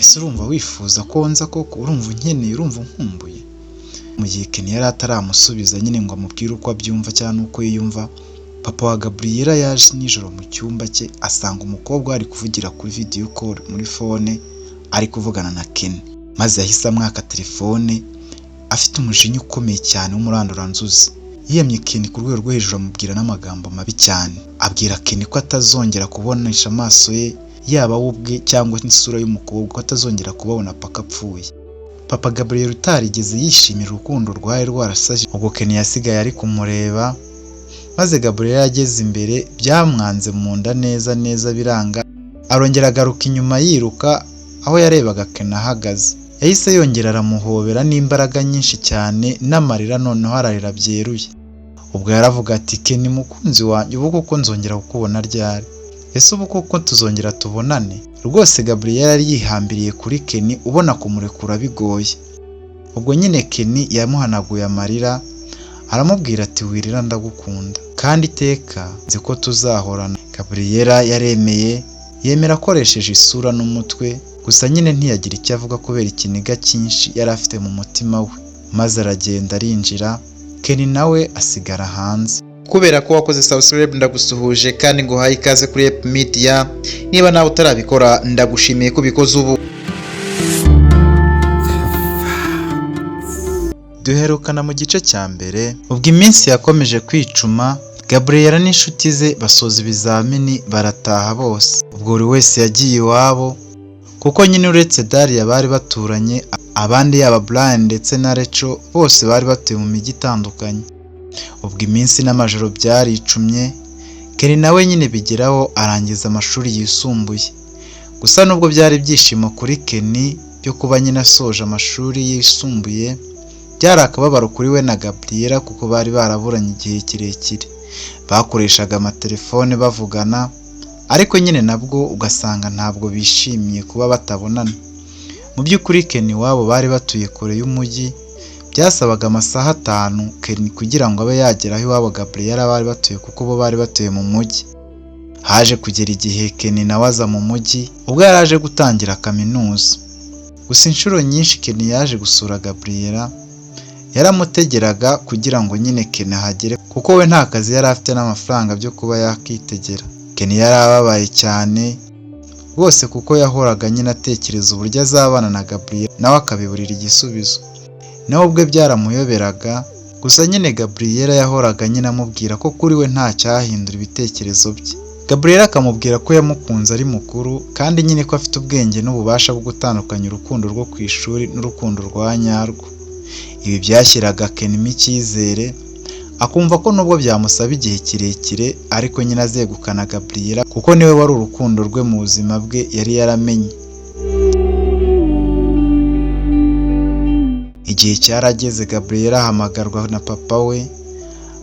Ese urumva wifuza ko nza koko? Urumva unkeneye? Urumva unkumbuye?" Mu gihe Kenny yari ataramusubiza nyine ngo amubwire uko abyumva cyangwa n'uko yiyumva, papa wa Gabriela yaje nijoro mu cyumba cye, asanga umukobwa ari kuvugira kuri video call muri phone, ari kuvugana na Kenny, maze yahise amwaka telefone afite umujinya ukomeye cyane w'umuranduranzuzi. Yiyamye Kenny ku rwego rwo hejuru, amubwira n'amagambo mabi cyane, abwira Kenny ko atazongera kubonesha amaso ye, yaba we ubwe cyangwa n'isura y'umukobwa, ko atazongera kubabona paka apfuye. Papa Gabriel utarigeze yishimira urukundo rwari rwarasaje, ubwo Kenny yasigaye ari kumureba, maze Gabriel ageze imbere byamwanze mu nda neza neza biranga, arongera agaruka inyuma yiruka aho yarebaga Kenny ahagaze. Yahise yongera aramuhobera n'imbaraga nyinshi cyane n'amarira, noneho ararira byeruye. Ubwo yaravuga ati: "Kenny mukunzi wanjye, ubu koko nzongera kukubona ryari? Ese ubu koko tuzongera tubonane?" Rwose Gabriel yari yihambiriye kuri Kenny, ubona kumurekura bigoye. Ubwo nyine Kenny yamuhanaguye amarira, aramubwira ati: "Wirira, ndagukunda kandi iteka nzi ko tuzahorana." Gabriela yaremeye, yemera akoresheje isura n'umutwe gusa, nyine ntiyagira icyo avuga kubera ikiniga cyinshi yari afite mu mutima we, maze aragenda arinjira, Kenny nawe asigara hanze. Kubera ko wakoze subscribe, ndagusuhuje kandi nguhaye ikaze kuri Ep Media. Niba nawe utarabikora, ndagushimiye ko ubikoze ubu. Duherukana mu gice cya mbere, ubwo iminsi yakomeje kwicuma, Gabriela n'inshuti ze basoza ibizamini barataha bose. Ubwo buri wese yagiye iwabo, kuko nyine uretse Daria bari baturanye, abandi yaba Brian ndetse na Rachel bose bari batuye mu mijyi itandukanye. Ubwo iminsi n'amajoro byaricumye, Kenny nawe nyine bigeraho arangiza amashuri yisumbuye. Gusa nubwo byari ibyishimo kuri Kenny byo kuba nyine asoje amashuri yisumbuye, byari akababaro kuri we na Gabriela, kuko bari baraburanye igihe kirekire. Bakoreshaga amatelefone bavugana, ariko nyine nabwo ugasanga ntabwo bishimiye kuba batabonana. Mu by'ukuri Kenny iwabo bari batuye kure y'umujyi, byasabaga amasaha 5 Kenny kugira ngo abe yagera aho iwabo Gabriela bari batuye, kuko bo bari batuye mu mujyi. Haje kugera igihe Kenny nawe aza mu mujyi, ubwo yari aje gutangira kaminuza. Gusa inshuro nyinshi Kenny yaje gusura Gabriela, yaramutegeraga kugira ngo nyine Kenny ahagere, kuko we nta kazi yari afite n'amafaranga byo kuba yakitegera. Kenny yari ababaye cyane rwose, kuko yahoraga nyine atekereza uburyo azabana na Gabriela, nawe akabiburira igisubizo. Nawe ubwe byaramuyoberaga. Gusa nyine Gabriela yahoraga nyine amubwira ko kuri we nta cyahindura ibitekerezo bye. Gabriela akamubwira ko yamukunze ari mukuru, kandi nyine ko afite ubwenge n'ububasha bwo gutandukanya urukundo rwo ku ishuri n'urukundo rwa nyarwo. Ibi byashyiraga Kenny icyizere, akumva ko nubwo byamusaba igihe kirekire ariko nyine azegukana Gabriela, kuko niwe wari urukundo rwe mu buzima bwe yari yaramenye. Igihe cyarageze Gabriela ahamagarwa na papa we,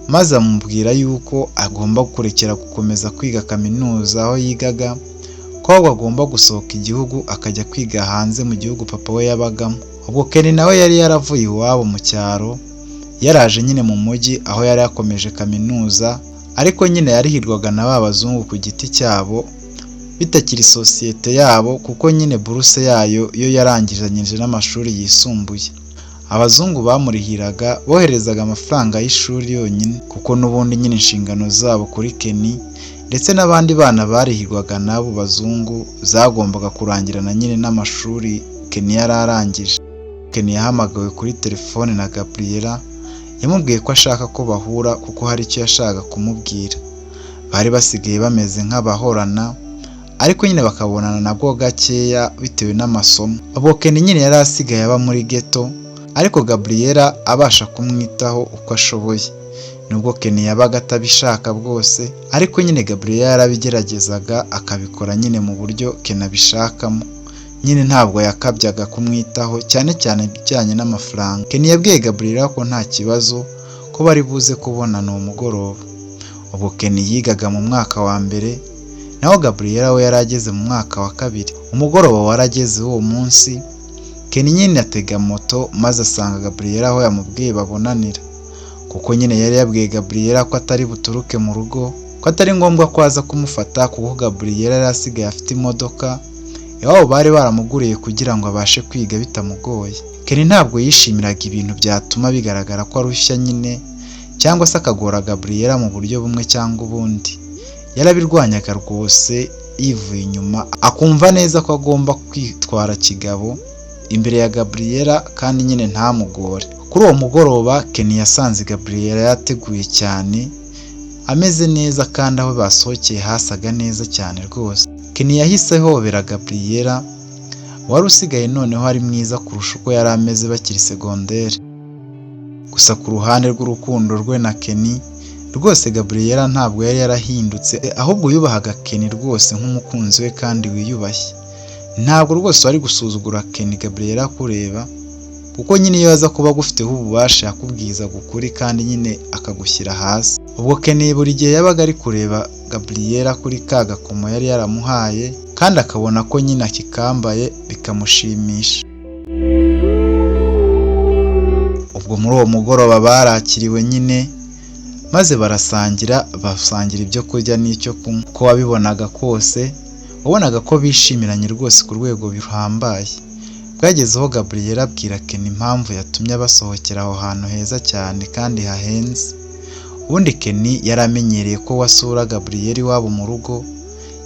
maze amubwira yuko agomba kurekera gukomeza kwiga kaminuza aho yigaga, ko ahubwo agomba gusohoka igihugu akajya kwiga hanze mu gihugu papa we yabagamo. Ubwo Kenny nawe yari yaravuye iwabo mu cyaro, yaraje nyine mu mujyi aho yari yakomeje kaminuza, ariko nyine yarihirwaga na ba bazungu ku giti cyabo, bitakiri sosiyete yabo, kuko nyine buruse yayo yo yarangizanyije n'amashuri yisumbuye. Abazungu bamurihiraga, boherezaga amafaranga y'ishuri yonyine, kuko n'ubundi nyine inshingano zabo kuri Kenny ndetse n'abandi bana barihirwaga n'abo bazungu zagombaga kurangirana nyine n'amashuri Kenny yari arangije. Kenny yahamagawe kuri telefone na Gabriela, yamubwiye ko ashaka ko bahura kuko hari icyo yashakaga kumubwira. Bari basigaye bameze nk'abahorana, ariko nyine bakabonana nabwo gakeya bitewe n'amasomo. Ubwo Kenny nyine yari asigaye aba muri ghetto, ariko Gabriela abasha kumwitaho uko ashoboye. Nubwo Kenny yabaga atabishaka bwose, ariko nyine Gabriela yarabigeragezaga akabikora nyine mu buryo Kenny abishakamo. Nyine ntabwo yakabyaga kumwitaho, cyane cyane ibijyanye n'amafaranga. Kenny yabwiye Gabriela ko nta kibazo, ko bari buze kubonana uwo mugoroba. Ubwo Kenny yigaga mu mwaka wa mbere, naho Gabriela we yari ageze mu mwaka wa kabiri. Umugoroba warageze w'uwo munsi, Kenny nyine atega moto maze asanga Gabriela aho yamubwiye babonanira, kuko nyine yari yabwiye Gabriela ko atari buturuke mu rugo, ko atari ngombwa ko aza kumufata, kuko Gabriela yari asigaye afite imodoka Iwabo bari baramuguriye kugira ngo abashe kwiga bitamugoye. Kenny ntabwo yishimiraga ibintu byatuma bigaragara ko arushya nyine cyangwa se akagora Gabriella mu buryo bumwe cyangwa ubundi. Yarabirwanyaga rwose yivuye inyuma, akumva neza ko agomba kwitwara kigabo imbere ya Gabriella kandi nyine ntamugore. Kuri uwo mugoroba Kenny yasanze Gabriella yateguye cyane, ameze neza kandi aho basohokeye hasaga neza cyane rwose. Kenny yahise ahobera Gabriella wari usigaye noneho ari mwiza kurusha uko yari ameze bakiri segonderi. Gusa ku ruhande rw'urukundo rwe na Kenny, rwose Gabriella ntabwo yari yarahindutse, ahubwo yubahaga Kenny rwose nk'umukunzi we kandi wiyubashye. Ntabwo rwose wari gusuzugura Kenny Gabriella akureba, kuko nyine iyo aza kuba agufiteho ububasha yakubwizaga ukuri kandi nyine akagushyira hasi. Ubwo Kenny buri gihe yabaga ari kureba Gabriella kuri ka gakomo yari yaramuhaye, kandi akabona ko nyine akikambaye bikamushimisha. Ubwo muri uwo mugoroba barakiriwe nyine, maze barasangira, basangira ibyo kurya n'icyo kunywa. Uko wabibonaga kose, wabonaga ko bishimiranye rwose ku rwego ruhambaye. Bwagezeho Gabriella abwira Kenny impamvu yatumye basohokera aho hantu heza cyane kandi hahenze. Ubundi Kenny yari amenyereye ko wasura Gabriella iwabo mu rugo,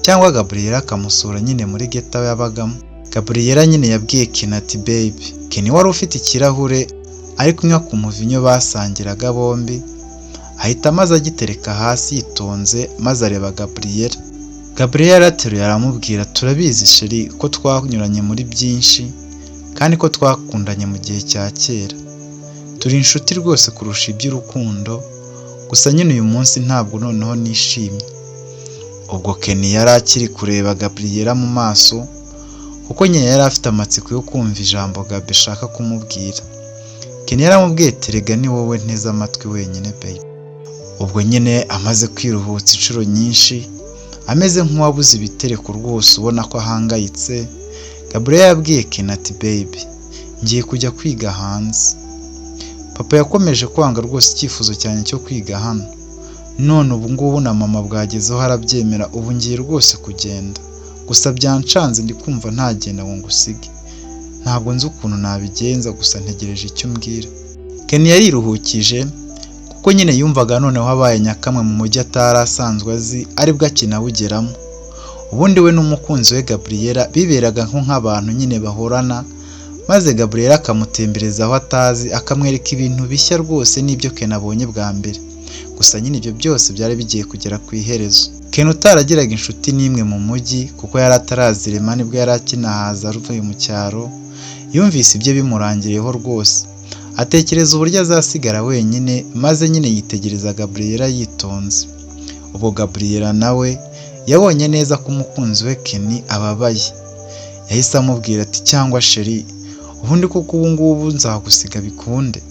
cyangwa Gabriella akamusura nyine muri ghetto yabagamo. Gabriella nyine yabwiye Kenny ati baby. Kenny wari ufite ikirahure ari kunywa ku muvinyo basangiraga bombi, ahita maze agitereka hasi yitonze, maze areba Gabriella. Gabriella yarateruye aramubwira, turabizi chéri ko twanyuranye muri byinshi kandi ko twakundanye mu gihe cya kera. Turi inshuti rwose kurusha iby'urukundo, gusa nyine uyu munsi ntabwo noneho nishimye. Ubwo Kenny yari akiri kureba Gabriella mu maso, kuko nyine yari afite amatsiko yo kumva ijambo Gabi ashaka kumubwira. Kenny yaramubwiye ati rega ni wowe nteze amatwi wenyine baby. Ubwo nyine amaze kwiruhutsa inshuro nyinshi, ameze nk'uwabuze ibitereko rwose ubona ko ahangayitse, Gabriella yabwiye Kenny ati baby, ngiye kujya kwiga hanze. Papa yakomeje kwanga rwose icyifuzo cyanjye cyo kwiga hano. None ubu ngubu na mama bwagezeho arabyemera, ubu ngiye rwose kugenda. Gusa byancanze ndi kumva ntagenda ngo ngusige. Ntabwo nzi ukuntu nabigenza, gusa ntegereje icyo umbwira. Kenny yariruhukije kuko nyine yumvaga noneho abaye nyakamwe mu mujyi atari asanzwe azi, aribwo akinawugeramo. Ubundi we n'umukunzi we Gabriella biberaga nko nk'abantu nyine bahorana, maze Gabriella akamutembereza aho atazi, akamwereka ibintu bishya rwose n'ibyo Kenny abonye bwa mbere. Gusa nyine ibyo byose byari bigiye kugera ku iherezo. Kenny utaragiraga inshuti n'imwe mu mujyi kuko yari atarazirema nibwo yari akinahaza avuye mu cyaro, yumvise ibye bimurangiriyeho rwose. Atekereza uburyo azasigara wenyine, maze nyine yitegereza Gabriella yitonze. Ubwo Gabriella nawe yabonye neza ko umukunzi we Kenny ababaye. Yahise amubwira ati cyangwa chéri, ubundi koko ubu ngubu nzagusiga bikunde,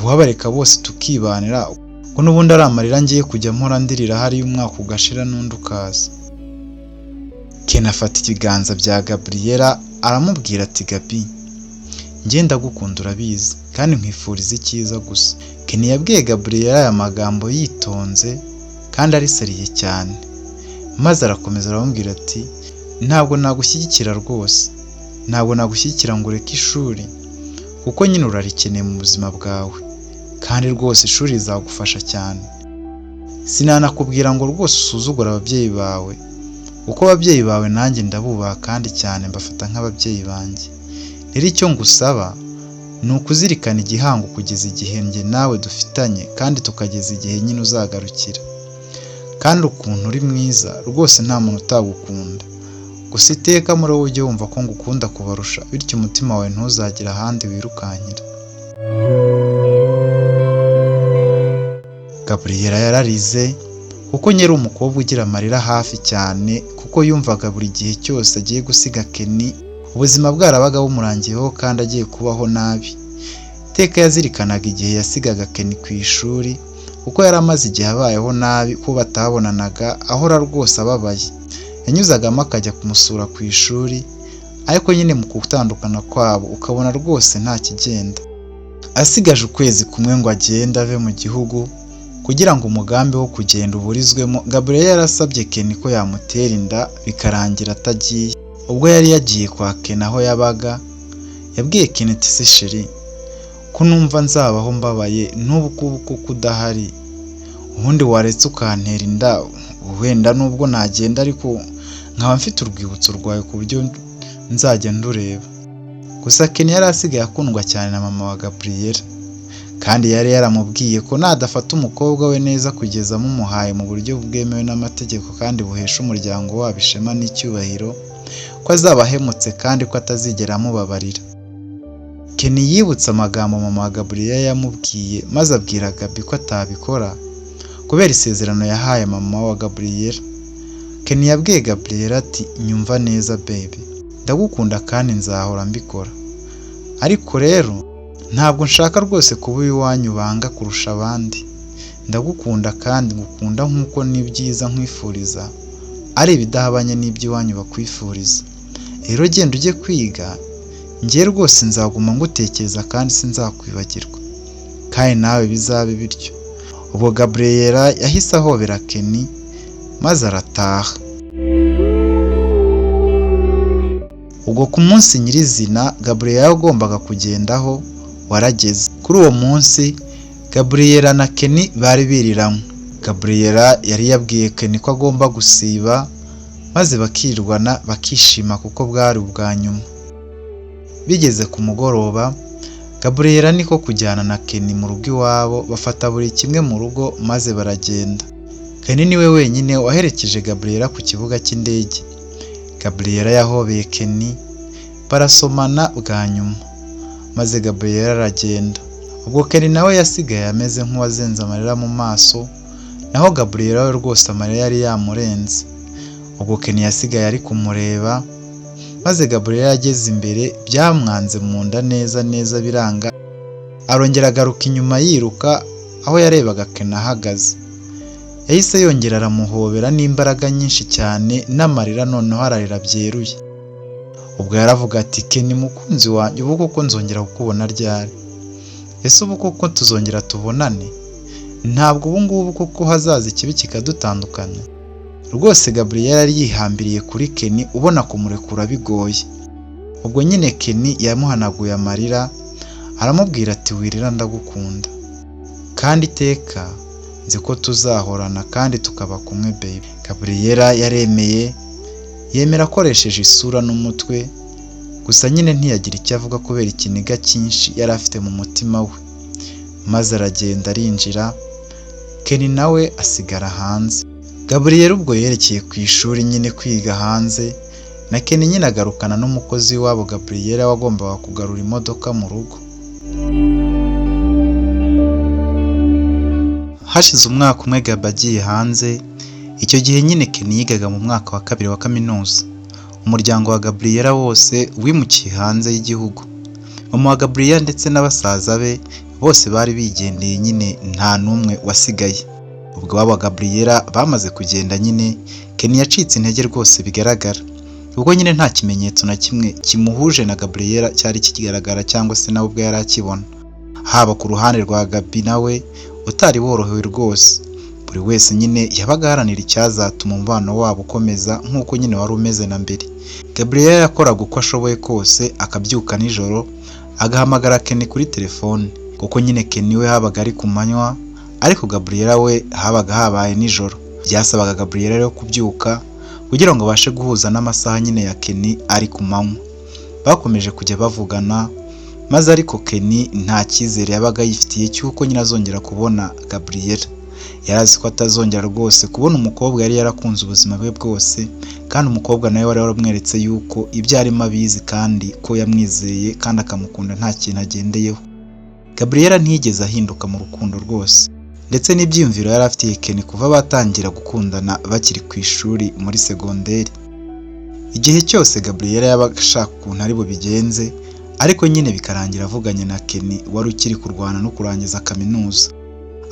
uwabareka bose tukibanira, ko n'ubundi ari amarira ngiye kujya mpora ndirira hariya umwaka ugashira n'undi ukaza. Kenny afata ibiganza bya Gabriella aramubwira ati Gabi, njye ndagukunda urabizi kandi nkwifuriza icyiza gusa. Kenny yabwiye Gabriella aya magambo yitonze kandi ari sérieux cyane, maze arakomeza aramubwira ati ntabwo nagushyigikira rwose, ntabwo nagushyigikira ngo ureke ishuri kuko nyine urarikeneye mu buzima bwawe, kandi rwose ishuri rizagufasha cyane. Sinanakubwira ngo rwose usuzugure ababyeyi bawe, kuko ababyeyi bawe nanjye ndabubaha kandi cyane mbafata nk'ababyeyi banjye. Rero icyo ngusaba ni ukuzirikana igihango kugeza igihe njye nawe dufitanye kandi tukageza igihe nyine uzagarukira. Kandi ukuntu uri mwiza rwose nta muntu utagukunda. Gusa iteka muri wowe ujye wumva ko ngukunda kubarusha, bityo umutima wawe ntuzagire ahandi wirukankira. Gabriella yararize kuko nyiri umukobwa ugira amarira hafi cyane, kuko yumvaga buri gihe cyose agiye gusiga Kenny ubuzima bwarabaga bumurangiyeho kandi agiye kubaho nabi. Iteka yazirikanaga igihe yasigaga Kenny ku ishuri, kuko yari amaze igihe abayeho nabi ko batabonanaga, ahora rwose ababaye. Yanyuzagamo akajya kumusura ku ishuri, ariko nyine mu gutandukana kwabo ukabona rwose nta kigenda. Asigaje ukwezi kumwe ngo agende ave mu gihugu kugira ngo umugambi wo kugenda uburizwemo, Gabriella yarasabye Kenny ko yamutera inda bikarangira atagiye. Ubwo yari yagiye kwa Ken aho yabaga, yabwiye Ken ati se chéri, ko numva nzabaho mbabaye n'ubu kuko udahari, ubundi waretse ukantera inda, wenda nubwo nagenda ariko nkaba mfite urwibutso rwawe ku buryo nzajya ndureba. Gusa Ken yari asigaye akundwa cyane na mama wa Gabriella, kandi yari yaramubwiye ko nadafata umukobwa we neza kugeza amumuhaye mu buryo bwemewe n'amategeko kandi buhesha umuryango wabo ishema n'icyubahiro, ko azaba ahemutse kandi ko atazigera amubabarira. Ken yibutse amagambo mama wa Gabriella yamubwiye, maze abwira Gabi ko atabikora kubera isezerano yahaye mama wa Gabriella. Ken yabwiye Gabriella ati nyumva neza baby, ndagukunda kandi nzahora mbikora, ariko rero ntabwo nshaka rwose kuba iwanyu banga kurusha abandi. Ndagukunda kandi ngukunda nk'uko n'ibyiza nkwifuriza ari ibidahabanye n'iby'iwanyu bakwifuriza. Rero genda ujye kwiga, njye rwose nzaguma ngutekereza kandi sinzakwibagirwa, kandi nawe bizabe bityo. Ubwo Gabriella yahise ahobera Ken maze arataha. Ubwo ku munsi nyirizina Gabriella yagombaga kugendaho warageze. Kuri uwo munsi Gabriella na Ken bari biriranywe. Gabriella yari yabwiye Ken ko agomba gusiba maze bakirwana bakishima kuko bwari ubwa nyuma. Bigeze ku mugoroba, Gabriella niko kujyana na Ken mu rugo iwabo, bafata buri kimwe mu rugo maze baragenda. Ken niwe wenyine waherekeje Gabriella ku kibuga cy'indege. Gabriella yahobeye Ken barasomana bwa nyuma, maze Gabriella aragenda. Ubwo Ken nawe yasigaye ameze nk'uwazenze amarira mu maso, naho Gabriella we rwose amarira yari yamurenze. Ubwo Ken yasigaye ari kumureba, maze Gabriella ageze imbere byamwanze mu nda neza neza biranga, arongera agaruka inyuma yiruka aho yarebaga Ken ahagaze. Yahise yongera aramuhobera n'imbaraga nyinshi cyane n'amarira, noneho ararira byeruye. Ubwo yaravuga ati Ken mukunzi wanjye, ubu koko nzongera kukubona ryari? Ese ubu koko tuzongera tubonane? Ntabwo ubu ngubu koko hazaza ikibi kikadutandukanya? Rwose Gabriella yari yihambiriye kuri Ken, ubona kumurekura bigoye. Ubwo nyine Ken yamuhanaguye amarira aramubwira ati wirira ndagukunda, kandi iteka nzi ko tuzahorana kandi tukaba kumwe baby. Gabriella yaremeye, yemera akoresheje isura n'umutwe, gusa nyine ntiyagira icyo avuga kubera ikiniga cyinshi yari afite mu mutima we. Maze aragenda arinjira, Ken nawe asigara hanze. Gabriella ubwo yerekeye ku ishuri nyine kwiga hanze, na Ken nyine agarukana n'umukozi wabo Gabriella wagombaga kugarura imodoka mu rugo. Hashize umwaka umwe Gabi agiye hanze, icyo gihe nyine Ken yigaga mu mwaka wa kabiri wa kaminuza. Umuryango wa Gabriella wose wimukiye hanze y'igihugu. Mama wa Gabriella ndetse na basaza be bose bari bigendeye nyine, nta n'umwe wasigaye. Ubwo iwabo wa Gabriella bamaze kugenda nyine, Ken yacitse intege rwose bigaragara, kuko nyine nta kimenyetso na kimwe kimuhuje na Gabriella cyari kigaragara cyangwa se nawe ubwe yari akibona. Haba ku ruhande rwa Gabi nawe utari worohewe rwose. Buri wese nyine yabaga aharanira icyazatuma umubano wabo ukomeza nk'uko nyine wari umeze na mbere. Gabriella yakoraga uko ashoboye kose, akabyuka nijoro agahamagara Ken kuri telefone, kuko nyine Ken we habaga ari ku manywa, ariko Gabriella we habaga habaye nijoro. Byasabaga Gabriella rero kubyuka kugira ngo abashe guhuza n'amasaha nyine ya Ken ari ku manywa. Bakomeje kujya bavugana, maze ariko Ken nta cyizere yabaga yifitiye cy'uko nyine azongera kubona Gabriella. Yari azi ko atazongera rwose kubona umukobwa yari yarakunze ubuzima bwe bwose, kandi umukobwa nawe wari waramweretse yuko ibyo arimo abizi kandi ko yamwizeye kandi akamukunda nta kintu agendeyeho. Gabriella ntiyigeze ahinduka mu rukundo rwose, ndetse n'ibyiyumviro yari afitiye Ken kuva batangira gukundana bakiri ku ishuri muri segonderi. Igihe cyose Gabriella yabaga ashaka ukuntu ari bubigenze, ariko nyine bikarangira avuganye na Ken wari ukiri kurwana no kurangiza kaminuza.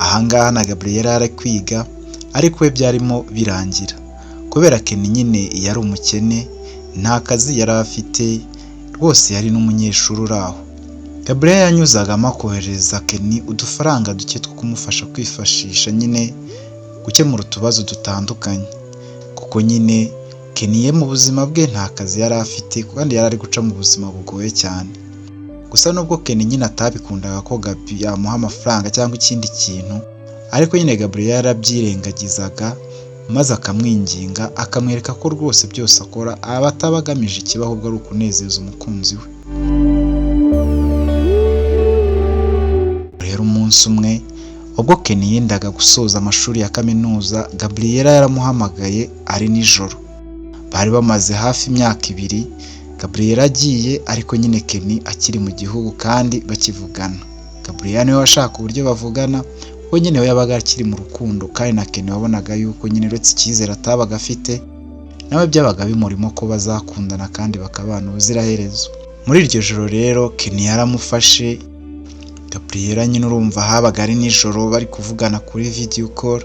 Ahangaha na Gabriella yari kwiga, ariko we byarimo birangira kubera Ken nyine yari umukene, nta kazi yari afite rwose, yari n'umunyeshuri uri aho. Gabriella yanyuzagamo akoherereza Ken udufaranga duke two kumufasha kwifashisha nyine gukemura utubazo dutandukanye, kuko nyine Ken Kenny mu buzima bwe nta kazi yari afite kandi yari ari guca mu buzima bugoye cyane. Gusa nubwo Kenny nyine atabikundaga ko Gabi yamuha amafaranga cyangwa ikindi kintu, ariko nyine Gabriel yarabyirengagizaga maze akamwinginga, akamwereka ko rwose byose akora aba ataba agamije ikibi ahubwo ari ukunezeza umukunzi we. Rero umunsi umwe ubwo Kenny yendaga gusoza amashuri ya kaminuza, Gabriela yaramuhamagaye ari nijoro. Bari bamaze hafi imyaka 2 Gabriela agiye, ariko nyine Kenny akiri mu gihugu kandi bakivugana. Gabriela niwe washaka uburyo bavugana, we nyine we yabaga akiri mu rukundo, kandi na Kenny wabonaga yuko nyine uretse icyizere atabaga afite, nawe byabaga bimurimo ko bazakundana kandi bakabana ubuziraherezo. Muri iryo joro rero Kenny yaramufashe. Gabriela nyine urumva habaga ari nijoro bari kuvugana kuri video call,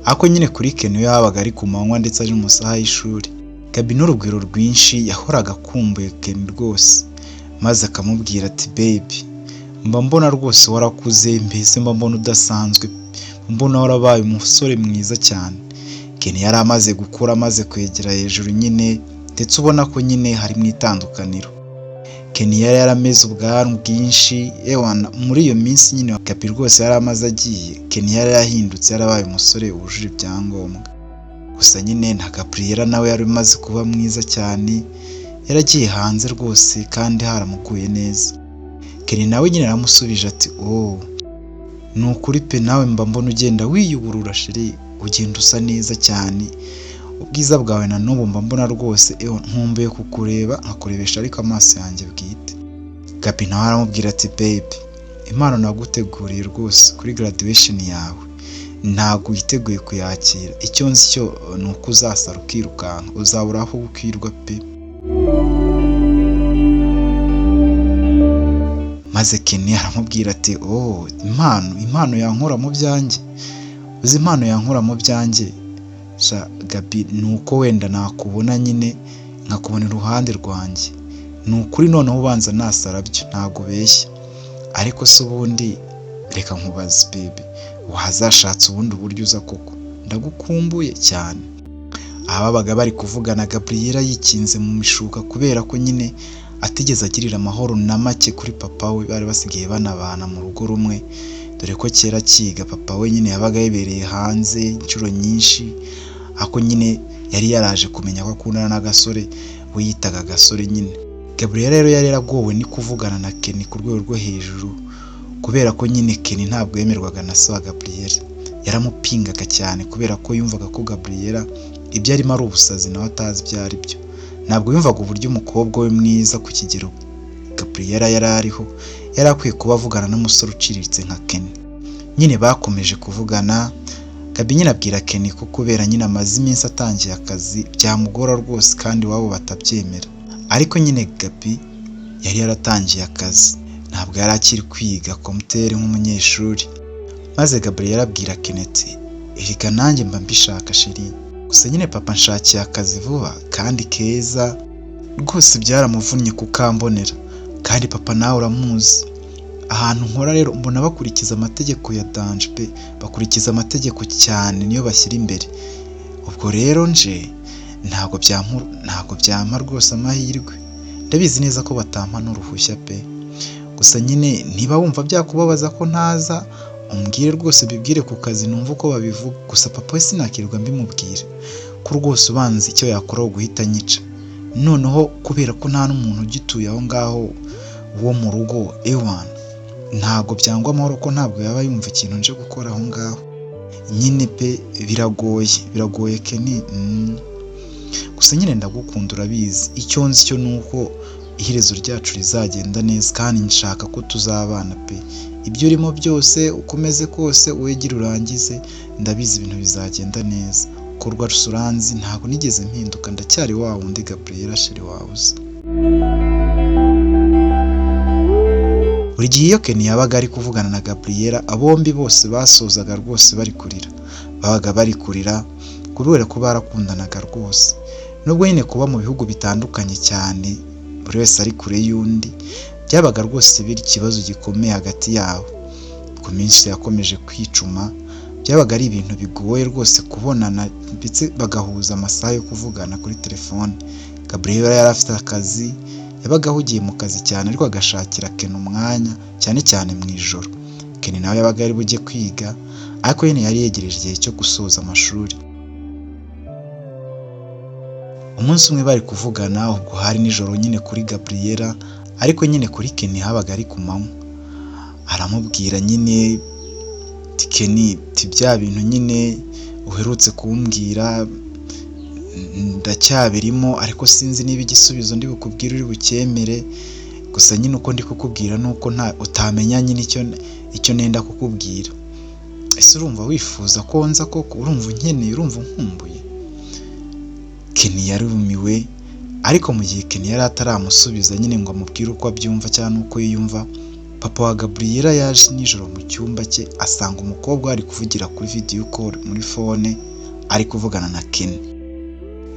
ariko nyine kuri Kenny we habaga ari ku manywa ndetse ari mu masaha y'ishuri. Gabi n'urugwiro rwinshi yahoraga akumbuye Kenny rwose, maze akamubwira ati baby, mba mbona rwose warakuze, mbese mba mbona udasanzwe, mbona warabaye umusore mwiza cyane. Kenny yari amaze gukura, amaze kwegera hejuru nyine, ndetse ubona ko nyine harimo itandukaniro. Kenny yari yarameze ubwanwa bwinshi, ewana muri iyo minsi nyine Gabi rwose yari amaze agiye, Kenny yari yarahindutse, yarabaye umusore wujuje ibyangombwa. Gusa nyine na Gabriela nawe yari amaze kuba mwiza cyane, yaragiye hanze rwose kandi haramuguye neza. Kenny nawe nyine yaramusubije ati oh, ni ukuri pe, nawe mba mbona ugenda wiyuburura chérie, ugenda usa neza cyane, ubwiza bwawe na n'ubu mba mbona rwose nkumbuye kukureba nkakurebesha ariko amaso yanjye bwite. Gabi nawe aramubwira ati baby, impano naguteguriye rwose kuri graduation yawe ntabwo witeguye kuyakira, icyo nzi cyo ni uko uzasara ukirukanka, uzabura aho ukwirwa pe. Maze Kenny aramubwira ati oh, impano yankura mu byanjye, uzi impano yankura mu byanjye sha Gabi, ni uko wenda nakubona nyine nkakubona iruhande rwanjye, ni ukuri noneho ubanza nasara byo ntabwo ubeshya, ariko se ubundi reka nkubaze baby, wazashatse ubundi buryo uza koko, ndagukumbuye cyane. Ababaga bari kuvugana Gabriela yikinze mu mishuka kubera ko nyine atigeze agirira amahoro na make kuri papa we, bari basigaye banabana mu rugo rumwe, dore ko kera akiga papa we nyine yabaga yibereye hanze inshuro nyinshi, ako nyine yari yaraje kumenya ko akundana n'agasore we yitaga agasore nyine. Gabriela rero yari yaragowe ni kuvugana na Kenny ku rwego rwo hejuru, kubera ko nyine Kenny ntabwo yemerwaga na se wa Gabriela, yaramupingaga cyane kubera ko yumvaga ko Gabriela ibyo arimo ari ubusazi nawe atazi ibyo ari byo. Ntabwo yumvaga uburyo umukobwa we mwiza ku kigero Gabriela yari ariho yari akwiye kuba avugana n'umusore uciriritse nka Kenny. Nyine bakomeje kuvugana, Gabi nyine abwira Kenny ko kubera nyine amaze iminsi atangiye akazi byamugora rwose kandi iwabo batabyemera. Ariko nyine Gabi yari yaratangiye akazi, ntabwo yari akiri kwiga komuteri nk'umunyeshuri. Maze Gabriela abwira Kenny ati erega nanjye mba mbishaka chérie, gusa nyine papa nshakiye akazi vuba kandi keza, rwose byaramuvunnye kukambonera, kandi papa nawe uramuzi, ahantu nkora rero mbona bakurikiza amategeko ya danger pe, bakurikiza amategeko cyane niyo bashyira imbere. Ubwo rero nje ntabwo byampa rwose amahirwe, ndabizi neza ko batampa n'uruhushya pe. Gusa nyine niba wumva byakubabaza ko ntaza umbwire rwose, bibwire ku kazi numva uko babivuga. Gusa papa we sinakirwa mbimubwira ko rwose ubanza icyo yakora guhita anyica, noneho kubera ko nta n'umuntu ugituye aho ngaho wo mu rugo ewana, ntabwo byangwa amahoro ko ntabwo yaba yumva ikintu nje gukora aho ngaho nyine pe, biragoye Kenny. Gusa nyine ndagukunda urabizi, icyo nzi cyo ni uko iherezo ryacu rizagenda neza kandi nshaka ko tuzabana pe, ibyo urimo byose ukomeze kose wegere urangize, ndabizi ibintu bizagenda neza. Ko rwose uranzi ntabwo nigeze mpinduka, ndacyari wa wundi Gabriela chérie wawe uzi. Buri gihe iyo Kenny yabaga ari kuvugana na Gabriela, bombi bose basozaga rwose bari kurira, babaga bari kurira kubera ko barakundanaga rwose. Nubwo nyine kuba mu bihugu bitandukanye cyane buri wese ari kure y'undi, byabaga rwose biri ikibazo gikomeye hagati yabo. Ku minsi yakomeje kwicuma, Byabaga ari ibintu bigoye rwose kubonana ndetse bagahuza amasaha yo kuvugana kuri telefone. Gabriela yari afite akazi, yabaga ahugiye mu kazi cyane ariko agashakira Ken umwanya cyane cyane mu ijoro. Ken nawe yabaga ari bujye kwiga, ariko nyine yari yegereje igihe cyo gusoza amashuri. Umunsi umwe bari kuvugana, ubwo hari nijoro nyine kuri Gabriela, ariko nyine kuri Ken habaga ari ku manywa. Aramubwira nyine ati Ken, ati bya bintu nyine uherutse kumbwira ndacyabirimo, ariko sinzi niba igisubizo ndi bukubwire uri bucyemere, gusa nyine uko ndi kukubwira ni uko nta utamenya nyine icyo nenda kukubwira. Ese urumva wifuza ko nza koko? Urumva unkeneye? Urumva unkumbuye? Ken yarumiwe, ariko mu gihe Ken yari ataramusubiza nyine ngo amubwire uko abyumva cyangwa n'uko yiyumva, papa wa Gabriela yaje nijoro mu cyumba cye asanga umukobwa ari kuvugira kuri video call muri phone, ari kuvugana na Ken.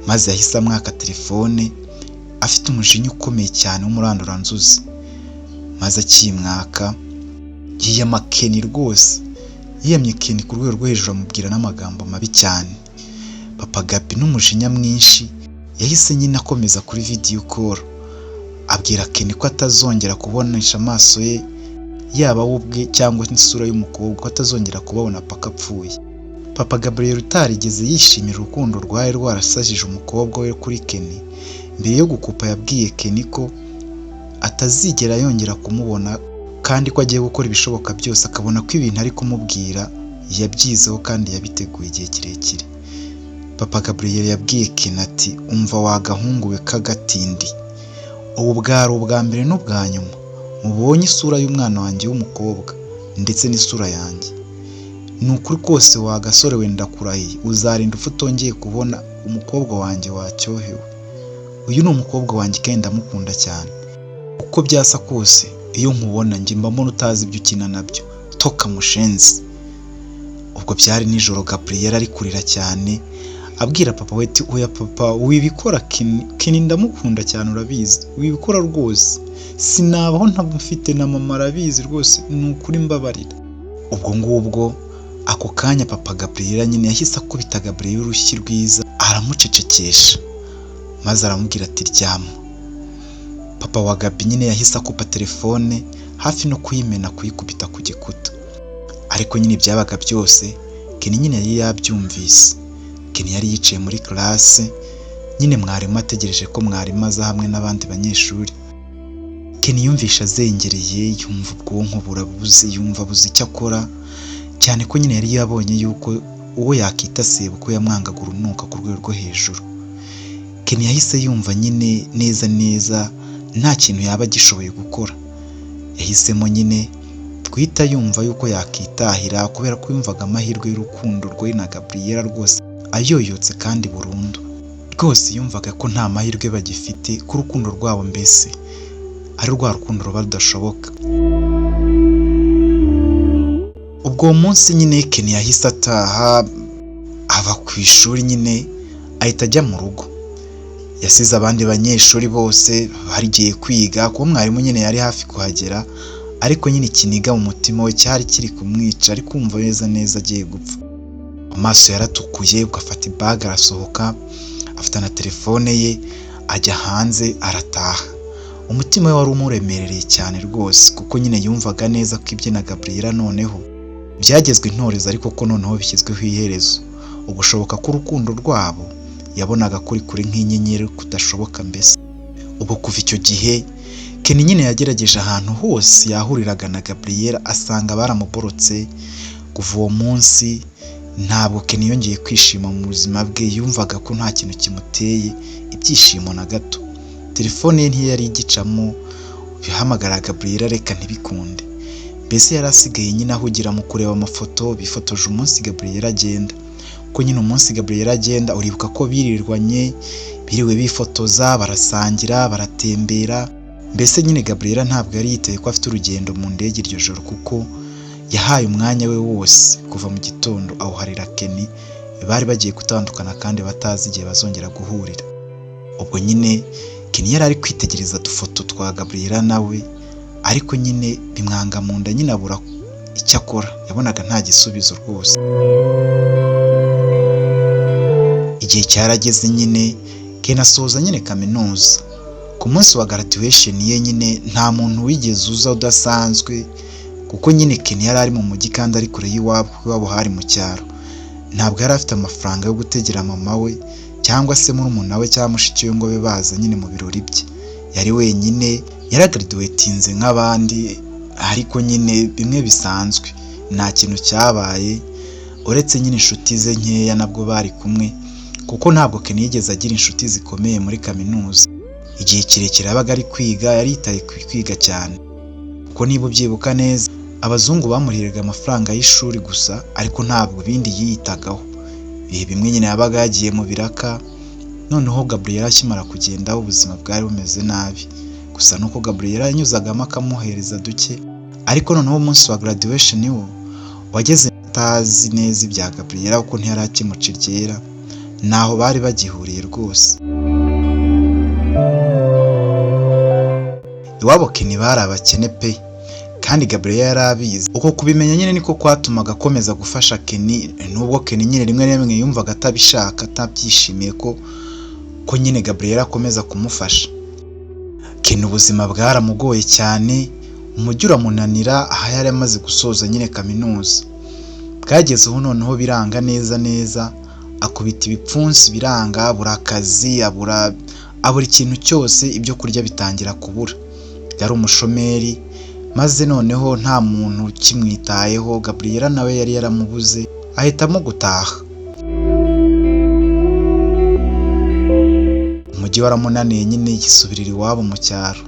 Maze yahise amwaka telefone afite umujinya ukomeye cyane w'umuranduranzuzi, maze akimwaka yiyama Ken rwose, yiyamye Ken ku rwego rwo hejuru, amubwira n'amagambo mabi cyane. Papa Gabi n'umujinya mwinshi yahise nyine akomeza kuri video call abwira Ken ko atazongera kubonesha amaso ye, yaba we ubwe cyangwa isura y'umukobwa, ko atazongera kubabona paka apfuye. Papa Gabriel utarigeze yishimira urukundo rwari rwarasajije umukobwa we kuri Ken, mbere yo gukupa yabwiye Ken ko atazigera yongera kumubona, kandi ko agiye gukora ibishoboka byose akabona ko ibintu ari kumubwira yabyizeho kandi yabiteguye igihe kirekire. Papa Gabriel yabwiye Ken ati umva wa gahungu we k'agatindi, ubu bwari ubwa mbere n'ubwa nyuma mubonye isura y'umwana wanjye w'umukobwa ndetse n'isura yanjye. Ni ukuri kose wa gasore we, ndakurahiye uzarinda upfa utongeye kubona umukobwa wanjye wacyohewe. Uyu ni umukobwa wanjye kandi ndamukunda cyane. Uko byasa kose iyo nkubona njye mba mbona utazi ibyo ukina nabyo, toka mushenzi. Ubwo byari nijoro, Gabriel ari kurira cyane abwira papa we ati oya papa wibikora, Ken ndamukunda cyane urabizi, wibikora rwose, sinabaho ntamufite na mama arabizi rwose, ni ukuri mbabarira. Ubwo ngubwo ako kanya papa Gabriel nyine yahise akubita Gabriel urushyi rwiza aramucecekesha, maze aramubwira ati ryama. Papa wa Gabi nyine yahise akupa telefone hafi no kuyimena, kuyikubita ku gikuta, ariko nyine ibyabaga byose Ken nyine yari yabyumvise. Ken yari yicaye muri classe nyine mwarimu ategereje ko mwarimu aza hamwe n'abandi banyeshuri. Ken yumvishe azengereye, yumva ubwonko burabuze, yumva abuze icyo akora, cyane ko nyine yari yabonye yuko uwo yakita sebukwe yamwangaga urunuka ku rwego rwo hejuru. Ken yahise yumva nyine neza neza nta kintu yaba agishoboye gukora. Yahisemo nyine guhita yumva yuko yakitahira, kubera ko yumvaga amahirwe y'urukundo rwe na Gabriela rwose ayoyotse kandi burundu. Rwose yumvaga ko nta mahirwe bagifite, ko urukundo rwabo mbese ari rwa rukundo ruba rudashoboka. Ubwo uwo munsi nyine Ken yahise ataha, ava ku ishuri nyine ahita ajya mu rugo. Yasize abandi banyeshuri bose bagiye kwiga, kuko mwarimu nyine yari hafi kuhagera, ariko nyine ikiniga mu mutima we cyari kiri kumwica, ari kumva neza neza agiye gupfa. Amaso yaratukuye, ubwo afata ibaga arasohoka, afata na telefone ye ajya hanze arataha. Umutima we wari umuremerereye cyane rwose, kuko nyine yumvaga neza ko ibye na Gabriela noneho byagezwe intorezo, ariko ko noneho bishyizweho iherezo. Ugushoboka k'urukundo rwabo yabonaga kuri kure nk'inyenyeri kudashoboka mbese. Ubwo kuva icyo gihe Ken nyine yagerageje ahantu hose yahuriraga na Gabriela asanga baramuborotse. Kuva uwo munsi ntabwo Ken yongeye kwishima mu buzima bwe, yumvaga ko nta kintu kimuteye ibyishimo na gato. Telefone ye ntiyari igicamo, bihamagara Gabriela reka ntibikunde. Mbese yari asigaye nyine ahugira mu kureba amafoto bifotoje umunsi Gabriela agenda. Ko nyine umunsi Gabriela agenda uribuka ko birirwanye, biriwe bifotoza, barasangira, baratembera. Mbese nyine Gabriela ntabwo yari yitaye ko afite urugendo mu ndege iryo joro, kuko yahaye umwanya we wose kuva mu gitondo awuharira Ken. Bari bagiye gutandukana kandi batazi igihe bazongera guhurira. Ubwo nyine Ken yari ari kwitegereza udufoto twa Gabriela nawe, ariko nyine bimwanga mu nda, nyine abura icyo akora, yabonaga nta gisubizo rwose. Igihe cyarageze nyine Ken asoza nyine kaminuza. Ku munsi wa graduation ye nyine nta muntu wigeze uza udasanzwe, kuko nyine Ken yari ari mu mujyi kandi ari kure y'iwabo, kuko iwabo hari mu cyaro. Ntabwo yari afite amafaranga yo gutegera mama we cyangwa se murumuna we cyangwa mushiki we ngo babe baza nyine mu birori bye. Yari wenyine, yaragraduatinze nk'abandi, ariko nyine bimwe bisanzwe, nta kintu cyabaye uretse nyine inshuti ze nkeya nabwo bari kumwe, kuko ntabwo Ken yigeze agira inshuti zikomeye muri kaminuza. Igihe kirekire yabaga ari kwiga, yari yitaye ku kwiga cyane, kuko niba ubyibuka neza abazungu bamurihiraga amafaranga y'ishuri gusa, ariko ntabwo ibindi yiyitagaho. Ibihe bimwe nyine yabaga yagiye mu biraka. Noneho Gabriel akimara kugenda ubuzima bwari bumeze nabi, gusa nuko Gabriel yanyuzagamo akamuhereza duke. Ariko noneho umunsi wa graduation wo wageze atazi neza ibya Gabriel, kuko ntiyari akimuca iryera, ntaho bari bagihuriye rwose. Iwabo Ken bari abakene pe, kandi Gabriel yari abizi. Uko kubimenya nyine niko kwatumaga akomeza gufasha Ken, nubwo Ken nyine rimwe na rimwe yumvaga atabishaka, atabyishimiye ko nyine Gabriel akomeza kumufasha. Ken ubuzima bwaramugoye cyane, umujyi uramunanira aho yari amaze gusoza nyine kaminuza. Bwagezeho noneho biranga neza neza, akubita ibipfunsi biranga, abura akazi, abura ikintu cyose, ibyo kurya bitangira kubura. Yari umushomeri, maze noneho nta muntu ukimwitayeho. Gabriel nawe yari yaramubuze, ahitamo gutaha. Umujyi waramunaniye nyine, yisubirira iwabo mu cyaro.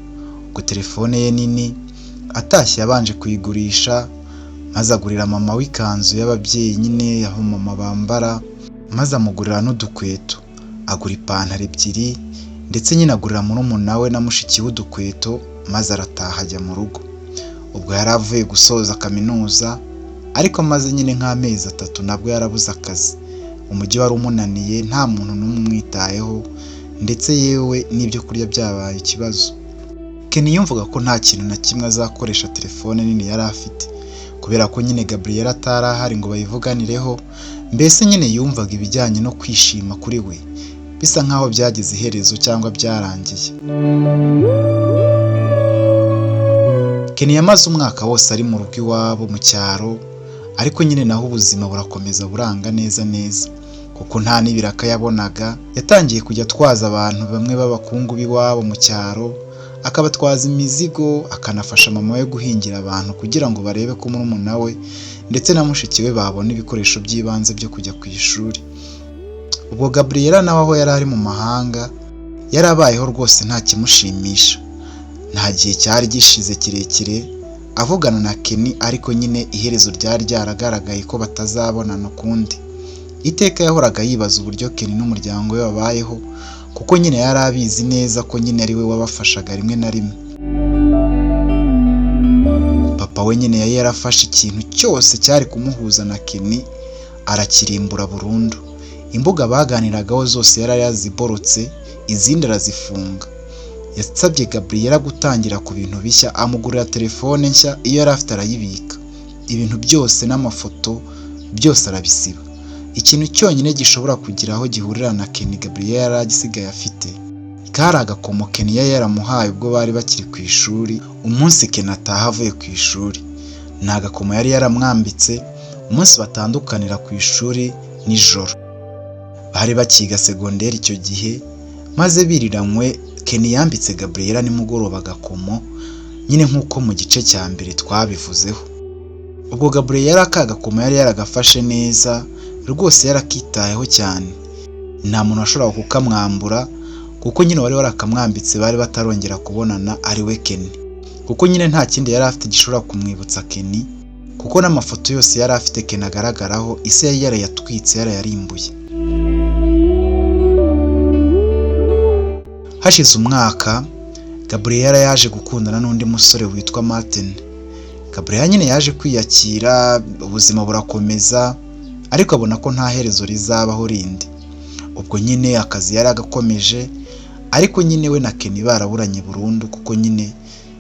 Ubwo telefone ye nini atashye yabanje kuyigurisha, maze agurira mama w'ikanzu y'ababyeyi nyine aho mama bambara, maze amugurira n'udukweto, agura ipantaro ebyiri, ndetse nyine agurira murumuna we na mushiki we udukweto, maze arataha ajya mu rugo. Ubwo yari avuye gusoza kaminuza, ariko amaze nyine nk'amezi 3 nabwo yarabuze akazi. Umujyi wari umunaniye, nta muntu n'umwe umwitayeho, ndetse yewe n'ibyo kurya byabaye ikibazo. Ken yumvaga ko nta kintu na kimwe azakoresha telefone nini yari afite, kubera ko nyine Gabriel atari ahari ngo bayivuganireho. Mbese nyine yumvaga ibijyanye no kwishima kuri we bisa nkaho byagize iherezo cyangwa byarangiye. Ken yamaze umwaka wose ari mu rugo iwabo mu cyaro, ariko nyine naho ubuzima burakomeza buranga neza neza, kuko nta n'ibiraka yabonaga. Yatangiye kujya atwaza abantu bamwe b'abakungu b'iwabo mu cyaro, akabatwaza imizigo, akanafasha mama we guhingira abantu kugira ngo barebe ko murumuna we ndetse na mushiki we babona ibikoresho by'ibanze byo kujya ku ishuri. Ubwo Gabriel nawe aho yari ari mu mahanga yarabayeho rwose nta kimushimisha. Nta gihe cyari gishize kirekire avugana na Ken, ariko nyine iherezo ryari ryaragaragaye ko batazabonana ukundi. Iteka yahoraga yibaza uburyo Ken n'umuryango we babayeho, kuko nyine yari abizi neza ko nyine ari we wabafashaga rimwe na rimwe. Papa we nyine yari yarafashe ikintu cyose cyari kumuhuza na Ken arakirimbura burundu. Imbuga baganiragaho zose yari yaziborotse, izindi arazifunga. Yasabye Gabriel gutangira ku bintu bishya, amugurira telefone nshya, iyo yari afite arayibika. Ibintu byose n'amafoto byose arabisiba. Ikintu cyonyine gishobora kugira aho gihurira na Ken Gabriel yari agisigaye afite, kari agakomo Ken yari yaramuhaye ubwo bari bakiri ku ishuri. Umunsi Ken ataha avuye ku ishuri, ni agakomo yari yaramwambitse umunsi batandukanira ku ishuri nijoro. Bari bakiga segonderi icyo gihe, maze biriranywe Ken yambitse Gabriel nimugoroba agakomo, nyine nk'uko mu gice cya mbere twabivuzeho. Ubwo Gabriel aka gakomo yari yaragafashe neza rwose, yarakitayeho cyane, nta muntu washoboraga kukamwambura, kuko nyine wari warakamwambitse bari batarongera kubonana ari we Ken, kuko nyine nta kindi yari afite gishobora kumwibutsa Ken, kuko n'amafoto yose yari afite Ken agaragaraho isi yari yarayatwitse, yarayarimbuye. Hashize umwaka Gabriel yaje gukundana n'undi musore witwa Martin. Gabriel nyine yaje kwiyakira, ubuzima burakomeza, ariko abona ko nta herezo rizabaho rindi. Ubwo nyine akazi yari agakomeje, ariko nyine we na Ken baraburanye burundu, kuko nyine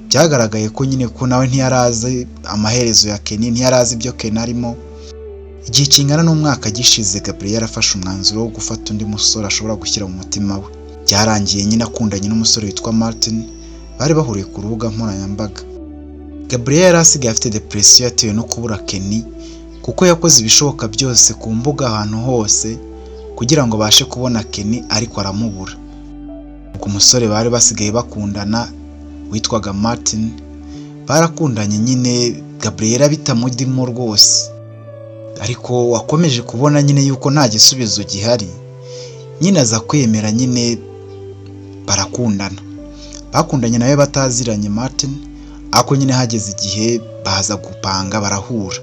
Byagaragaye ko nyine ko nawe ntiyarazi amaherezo ya Kenny, ntiyarazi ibyo Kenny arimo. Igihe kingana n'umwaka gishize, Gabriel yarafashe umwanzuro wo gufata undi musore ashobora gushyira mu mutima we. Byarangiye nyine akundanye n'umusore witwa Martin, bari bahuriye ku rubuga nkoranyambaga. Gabriel yari asigaye afite depression yatewe no kubura Kenny, kuko yakoze ibishoboka byose ku mbuga ahantu hose kugira ngo abashe kubona Kenny, ariko aramubura. Ubwo umusore bari basigaye bakundana witwaga Martin, barakundanye nyine Gabriel bitamudimo rwose, ariko wakomeje kubona nyine yuko nta gisubizo gihari, nyine aza kwemera nyine barakundana. Bakundanye nawe bataziranye Martin, ariko nyine hageze igihe baza gupanga barahura.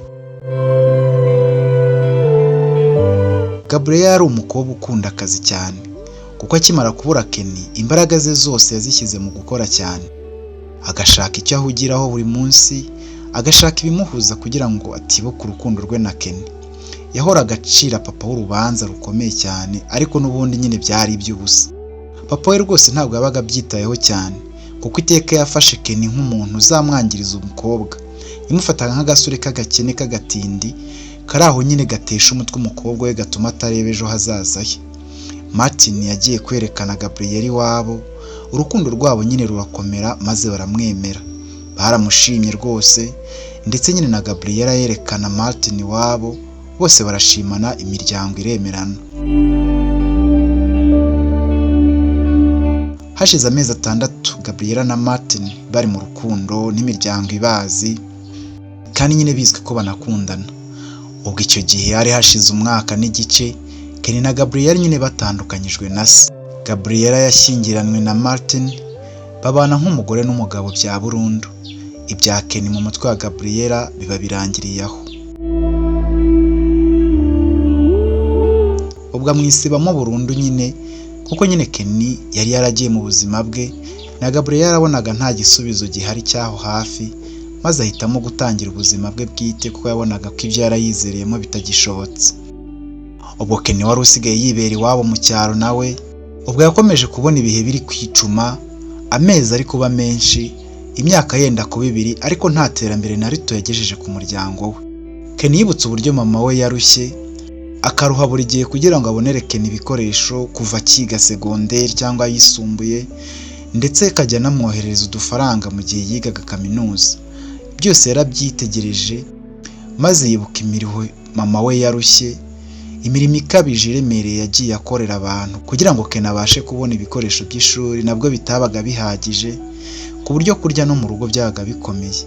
Gabriel yari umukobwa ukunda akazi cyane, kuko akimara kubura Kenny imbaraga ze zose yazishyize mu gukora cyane, agashaka icyo ahugiraho buri munsi, agashaka ibimuhuza kugira ngo atibuka urukundo rwe na Kenny. Yahoraga acira papa w'urubanza rukomeye cyane, ariko n'ubundi nyine byari iby'ubusa. Papa we rwose ntabwo yabaga abyitayeho cyane, kuko iteka yafashe Kenny nk'umuntu uzamwangiriza umukobwa. Yamufataga nk'agasore k'agakene k'agatindi kari aho nyine gatesha umutwe umukobwa we, gatuma atareba ejo hazaza he. Martin yagiye kwerekana Gabriel iwabo, urukundo rwabo nyine rurakomera maze baramwemera. Baramushimye rwose, ndetse nyine na Gabriel yerekana Martin iwabo, bose barashimana, imiryango iremerana. Hashize amezi 6 Gabriel na Martin bari mu rukundo n'imiryango ibazi, kandi nyine bizwi ko banakundana. Ubwo icyo gihe hari hashize umwaka n'igice Kenny na Gabriel nyine batandukanyijwe na se. Gabriel yashyingiranwe na Martin, babana nk'umugore n'umugabo bya burundu. Ibya Kenny mu mutwe wa Gabriel biba birangiriye aho. Ubwo amwisibamo burundu nyine, kuko nyine Kenny yari yaragiye mu buzima bwe, na Gabriel yarabonaga nta gisubizo gihari cyaho hafi, maze ahitamo gutangira ubuzima bwe bwite kuko yabonaga ko ibyo yarayizereyemo bitagishobotse. Ubwo Kenny wari usigaye yibera iwabo mu cyaro nawe, ubwo yakomeje kubona ibihe biri kwicuma, amezi ari kuba menshi, imyaka yenda kuba 2, ariko nta terambere na rito yagejeje ku muryango we. Kenny yibutse uburyo mama we yarushye, akaruha buri gihe kugira ngo abonere Kenny ibikoresho kuva akiga segonderi cyangwa ayisumbuye, ndetse akajya anamwoherereza udufaranga mu gihe yigaga kaminuza. Byose yarabyitegereje, maze yibuka imirimo mama we yarushye, imirimo ikabije iremereye yagiye akorera abantu kugira ngo Kenny abashe kubona ibikoresho by'ishuri, nabwo bitabaga bihagije, ku buryo kurya no mu rugo byabaga bikomeye.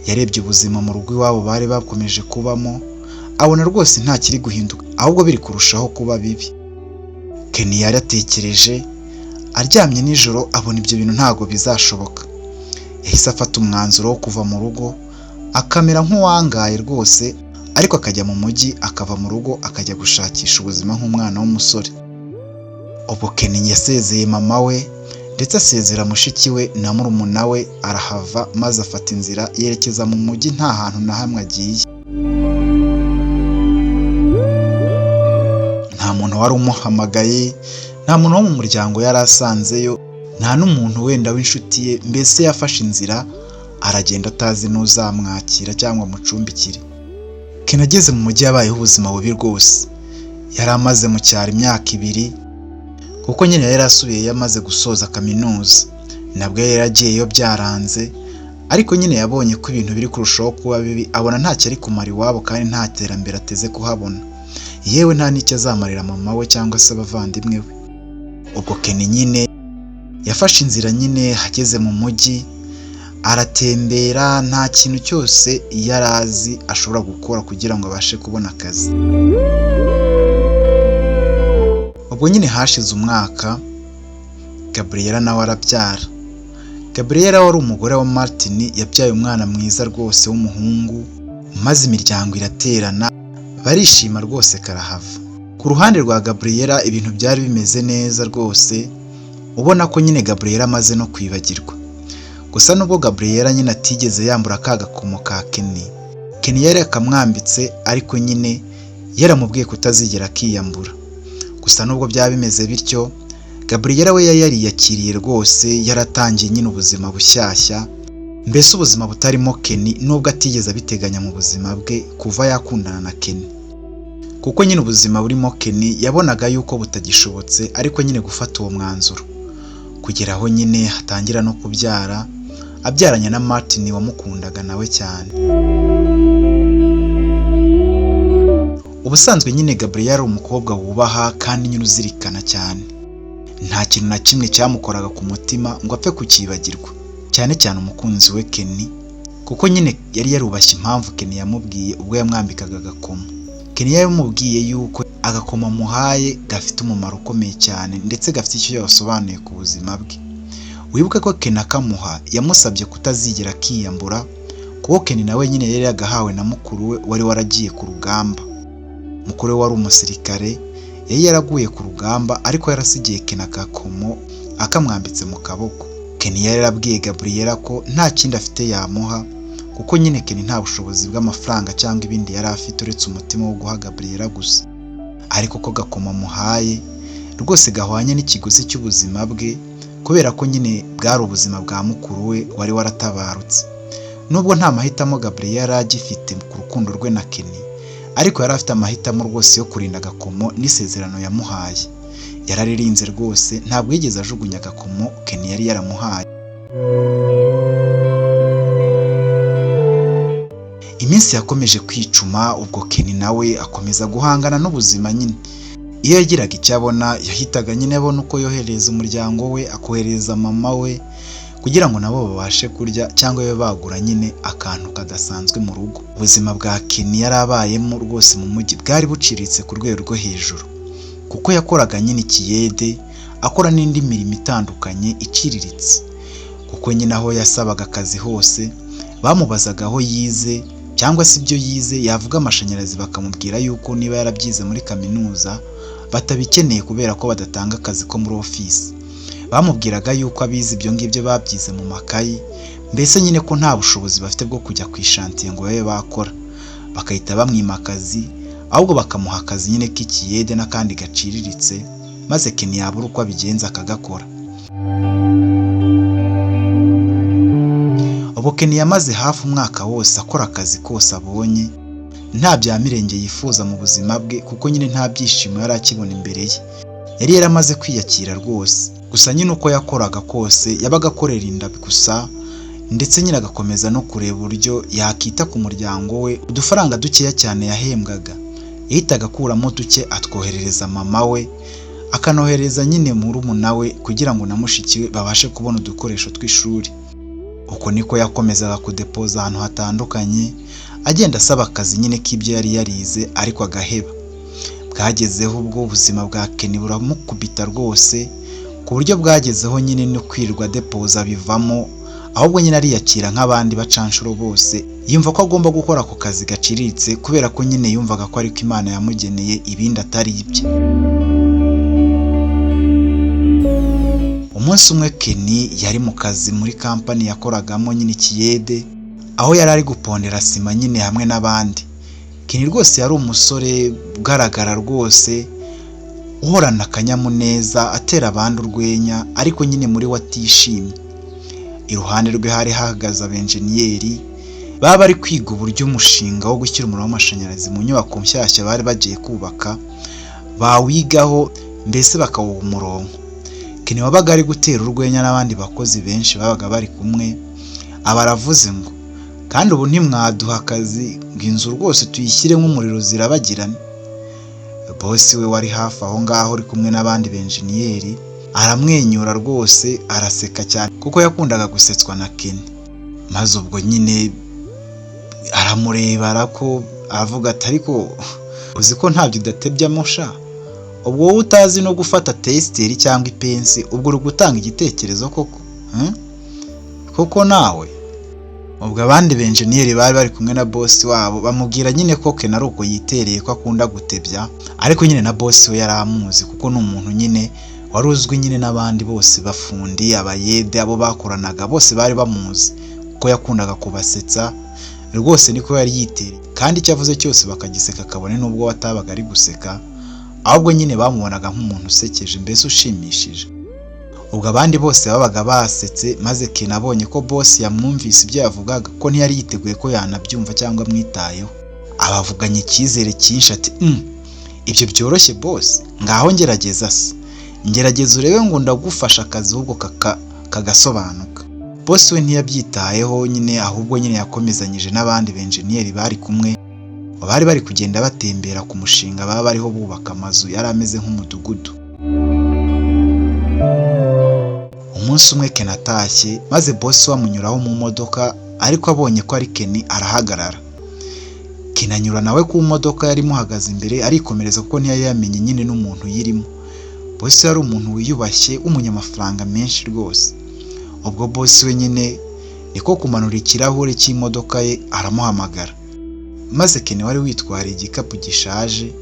Yarebye ubuzima mu rugo iwabo bari bakomeje kubamo, abona rwose nta kiri guhinduka, ahubwo biri kurushaho kuba bibi. Kenny yaratekereje, aryamye nijoro abona ibyo bintu ntago bizashoboka. Yahise afata umwanzuro wo kuva mu rugo, akamera nk'uwangaye rwose, ariko akajya mu mujyi, akava mu rugo akajya gushakisha ubuzima nk'umwana w'umusore. Ubwo Kenny yasezeye mama we, ndetse asezera mushiki we na murumuna we, arahava maze afata inzira yerekeza mu mujyi nta hantu na hamwe agiye. Nta muntu wari umuhamagaye, nta muntu wo mu muryango yari asanzeyo, nta n'umuntu wenda w'inshuti ye, mbese yafashe inzira aragenda atazi n'uzamwakira cyangwa amucumbikire. Kenny ageze mu mujyi yabayeho ubuzima bubi rwose. Yari amaze mu cyaro imyaka 2, kuko nyine yari asubiyeyo amaze gusoza kaminuza. Nabwo yari yaragiyeyo byaranze, ariko nyine yabonye ko ibintu biri kurushaho kuba bibi, abona ntacyo ari kumara iwabo kandi nta terambere ateze kuhabona. Yewe nta n'icyo azamarira mama we cyangwa se abavandimwe be. Ubwo Kenny nyine yafashe inzira nyine ageze mu mujyi, aratembera, nta kintu cyose yari azi ashobora gukora kugira ngo abashe kubona akazi. Ubwo nyine hashize umwaka, Gabriel nawe arabyara. Gabriel wari umugore wa Martin yabyaye umwana mwiza rwose w'umuhungu, maze imiryango iraterana, barishima rwose karahava. Ku ruhande rwa Gabriel ibintu byari bimeze neza rwose, ubona ko nyine Gabriel amaze no kwibagirwa. Gusa nubwo Gabriel nyine atigeze yambura ka gakomo ka Kenny, Kenny yari akamwambitse, ariko nyine yaramubwiye kutazigera akiyambura. Gusa nubwo byaba bimeze bityo, Gabriel we yari yariyakiriye rwose, yaratangiye nyine ubuzima bushyashya, Mbese ubuzima butarimo Kenny, nubwo atigeze abiteganya mu buzima bwe kuva yakundana na Kenny, kuko nyine ubuzima burimo Kenny yabonaga yuko butagishobotse, ariko nyine gufata uwo mwanzuro kugera aho nyine hatangira no kubyara, abyaranye na Martin wamukundaga nawe cyane. Ubusanzwe nyine Gabriel ari umukobwa wubaha kandi nyine uzirikana cyane, nta kintu na kimwe cyamukoraga ku mutima ngo apfe kukibagirwa, cyane cyane umukunzi we Kenny, kuko nyine yari yarubashye impamvu Kenny yamubwiye ubwo yamwambikaga agakomo. Kenny yamubwiye yuko agakomo amuhaye gafite umumaro ukomeye cyane ndetse gafite icyo yasobanuye ku buzima bwe. Wibuke ko Kenny akamuha yamusabye kutazigera akiyambura, kuko Kenny nawe nyine yari yagahawe na mukuru we wari waragiye ku rugamba. Mukuru we wari umusirikare, yari yaraguye ku rugamba ariko yarasigiye Kenny agakomo akamwambitse mu kaboko. Kenny yari yarabwiye Gabriela ko nta kindi afite yamuha, kuko nyine Kenny nta bushobozi bw'amafaranga cyangwa ibindi yari afite uretse umutima wo guha Gabriela gusa, ariko ko gakomo amuhaye rwose gahwanye n'ikiguzi cy'ubuzima bwe, kubera ko nyine bwari ubuzima bwa mukuru we wari waratabarutse. Nubwo nta mahitamo Gabriela yari agifite ku rukundo rwe na Kenny, ariko yari afite amahitamo rwose yo kurinda agakomo n'isezerano yamuhaye. Yararirinze rwose, ntabwo yigeze ajugunya agakomo Kenny yari yaramuhaye. Iminsi yakomeje kwicuma, ubwo Kenny nawe akomeza guhangana n'ubuzima nyine. Iyo yagiraga icyo abona yahitaga nyine abona uko yohereza umuryango we, akohereza mama we kugira ngo nabo babashe kurya cyangwa babe bagura nyine akantu kadasanzwe mu rugo. Ubuzima bwa Kenny yari abayemo rwose mu mujyi bwari buciriritse ku rwego rwo hejuru, kuko yakoraga nyine ikiyede, akora n'indi mirimo itandukanye iciriritse, kuko nyine aho yasabaga akazi hose bamubazaga aho yize cyangwa se ibyo yize, yavuga amashanyarazi bakamubwira yuko niba yarabyize muri kaminuza batabikeneye kubera ko badatanga akazi ko muri ofisi. Bamubwiraga yuko abize ibyo ngibyo babyize mu makayi, mbese nyine ko nta bushobozi bafite bwo kujya ku ishantiye ngo babe bakora, bakahita bamwima akazi, ahubwo bakamuha akazi nyine k'ikiyede n'akandi gaciriritse, maze Kenny yabura uko abigenza akagakora. Ubu Kenny yamaze hafi umwaka wose akora akazi kose abonye, nta bya mirenge yifuza mu buzima bwe, kuko nyine nta byishimo yari akibona imbere ye. Yari yaramaze kwiyakira rwose, gusa nyine uko yakoraga kose yabaga akorera inda gusa, ndetse nyine agakomeza no kureba uburyo yakita ku muryango we. Udufaranga dukeya cyane yahembwaga yahitaga akuramo duke atwoherereza mama we, akanohereza nyine murumuna we kugira ngo na mushiki we babashe kubona udukoresho tw'ishuri. Uko niko yakomezaga kudepoza ahantu hatandukanye, agenda asaba akazi nyine k'ibyo yari yarize ariko agaheba. Bwagezeho ubwo ubuzima bwa Kenny buramukubita rwose, ku buryo bwagezeho nyine no kwirirwa depoza bivamo, ahubwo nyine ariyakira nk'abandi bacanshuro bose, yumva ko agomba gukora ako kazi gaciriritse kubera ko nyine yumvaga ko ariko Imana yamugeneye ibindi atari ibye. Umunsi umwe Kenny yari mu kazi muri kampani yakoragamo nyine ikiyede, aho yari ari gupondera sima nyine hamwe n'abandi. Kenny rwose yari umusore ugaragara rwose, uhorana akanyamuneza, atera abandi urwenya, ariko nyine muri we atishimye. Iruhande rwe hari hahagaze abenjeniyeri baba bari kwiga uburyo umushinga wo gushyira umuriro w'amashanyarazi mu nyubako nshyashya bari bagiye kubaka bawigaho, mbese bakawuha umurongo. Kenny wabaga ari gutera urwenya n'abandi bakozi benshi babaga bari kumwe, aba aravuze ngo kandi ubu ntimwaduha akazi ngo inzu rwose tuyishyiremo umuriro zirabagirane. Bosi we wari hafi aho ngaho uri kumwe n'abandi benjeniyeri aramwenyura rwose, araseka cyane kuko yakundaga gusetswa na Kenny. Maze ubwo nyine aramureba arako aravuga ati ariko uzi ko ntabyo udatebyamo sha, ubwo wowe utazi no gufata tesiteri cyangwa ipensi ubwo uri gutanga igitekerezo koko koko nawe. Ubwo abandi benjeniyeri bari bari kumwe na bosi wabo bamubwira nyine ko Kenny ari uko yitereye ko akunda gutebya, ariko nyine na bosi we yari amuzi kuko ni umuntu nyine wari uzwi nyine n'abandi bose, bafundi, abayede, abo bakoranaga bose bari bamuzi kuko yakundaga kubasetsa rwose, niko yari yitereye kandi icyo avuze cyose bakagiseka kabone n'ubwo watabaga ari guseka, ahubwo nyine bamubonaga nk'umuntu usekeje mbese ushimishije. Ubwo abandi bose babaga basetse, maze Ken abonye ko boss yamwumvise ibyo yavugaga, ko ntiyari yiteguye ko yanabyumva cyangwa amwitayeho, abavuganye icyizere cyinshi ati: "Ibyo byoroshye boss, ngaho ngerageza se, ngerageza urebe ngo ndagufasha akazi ahubwo kagasobanuka." Boss we ntiyabyitayeho nyine, ahubwo nyine yakomezanyije n'abandi benjeniyeri bari kumwe, bari bari kugenda batembera ku mushinga baba bariho bubaka amazu yari ameze nk'umudugudu. Umunsi umwe Ken atashye, maze boss we amunyuraho mu modoka, ariko abonye ko ari Ken arahagarara. Ken anyura nawe ku modoka yari imuhagaze imbere, arikomereza kuko ntiyari yamenye nyine n'umuntu uyirimo. Boss yari umuntu wiyubashye w'umunyamafaranga menshi rwose. Ubwo boss we nyine niko kumanura ikirahure cy'imodoka ye aramuhamagara, maze Ken wari witwariye igikapu gishaje,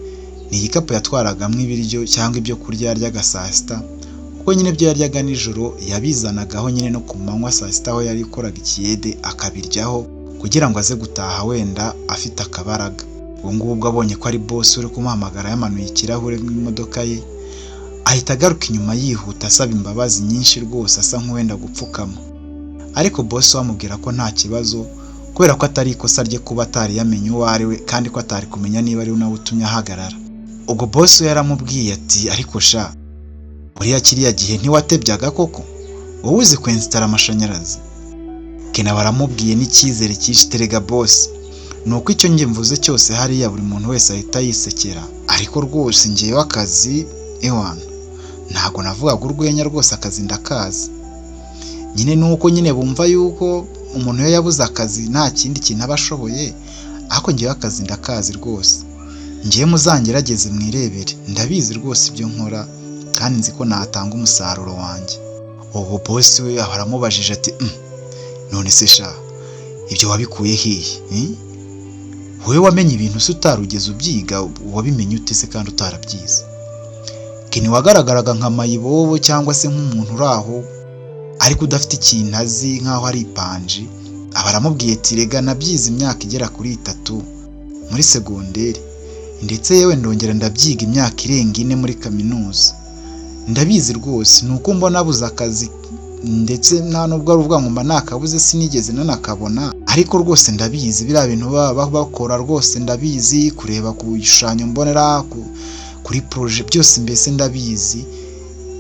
ni igikapu yatwaragamo ibiryo cyangwa ibyo kurya yaryaga saa sita, kuko nyine ibyo yaryaga nijoro yabizanagaho nyine no ku manywa saa sita aho yari ikoraga ikiyede akabiryaho kugira ngo aze gutaha wenda afite akabaraga. Ubwo ngubwo abonye ko ari boss uri kumuhamagara yamanuye ikirahure mu imodoka ye, ahita agaruka inyuma yihuta asaba imbabazi nyinshi rwose, asa nk'uwenda gupfukama. Ariko boss we amubwira ko nta kibazo, kubera ko atari ikosa rye kuba atari yamenye uwo ari we, kandi ko atari kumenya niba ari we nawe utumye ahagarara. Ubwo boss we yaramubwiye ati: "Ariko sha, buriya kiriya gihe ntiwatebyaga koko, wowe uzi kwensitara amashanyarazi?" Ken baramubwiye n'icyizere cyinshi: "Terega boss, ni uko icyo njye mvuze cyose hariya buri muntu wese ahita yisekera, ariko rwose ngewe akazi ewana ntabwo navugaga urwenya rwose, akazi ndakazi nyine. Ni uko nyine bumva yuko umuntu iyo yabuze akazi nta kindi kintu aba ashoboye, ariko ngewe akazi ndakazi rwose, ngewe muzangerageze mwirebere, ndabizi rwose ibyo nkora kandi nzi ko natanga umusaruro wanjye." Ubu boss we aba aramubajije ati: "None se sha, ibyo wabikuye hehe? Wowe wamenye ibintu se utarugeze ubyiga, wabimenye ute se kandi utarabyize?" Ken wagaragaraga nka mayibobo cyangwa se nk'umuntu uri aho ariko udafite ikintu azi nk'aho ari ipanji, aba aramubwiye ati: "Rega nabyize imyaka igera kuri 3 muri segonderi, ndetse yewe ndongera ndabyiga imyaka irenga 4 muri kaminuza, ndabizi rwose, ni uko mbona abuze akazi, ndetse nta nubwo ari uvuga ngo mba nakabuze, sinigeze nanakabona, ariko rwose ndabizi biriya bintu baba bakora rwose ndabizi, kureba ku gishushanyo mbonera, kuri projet byose mbese ndabizi,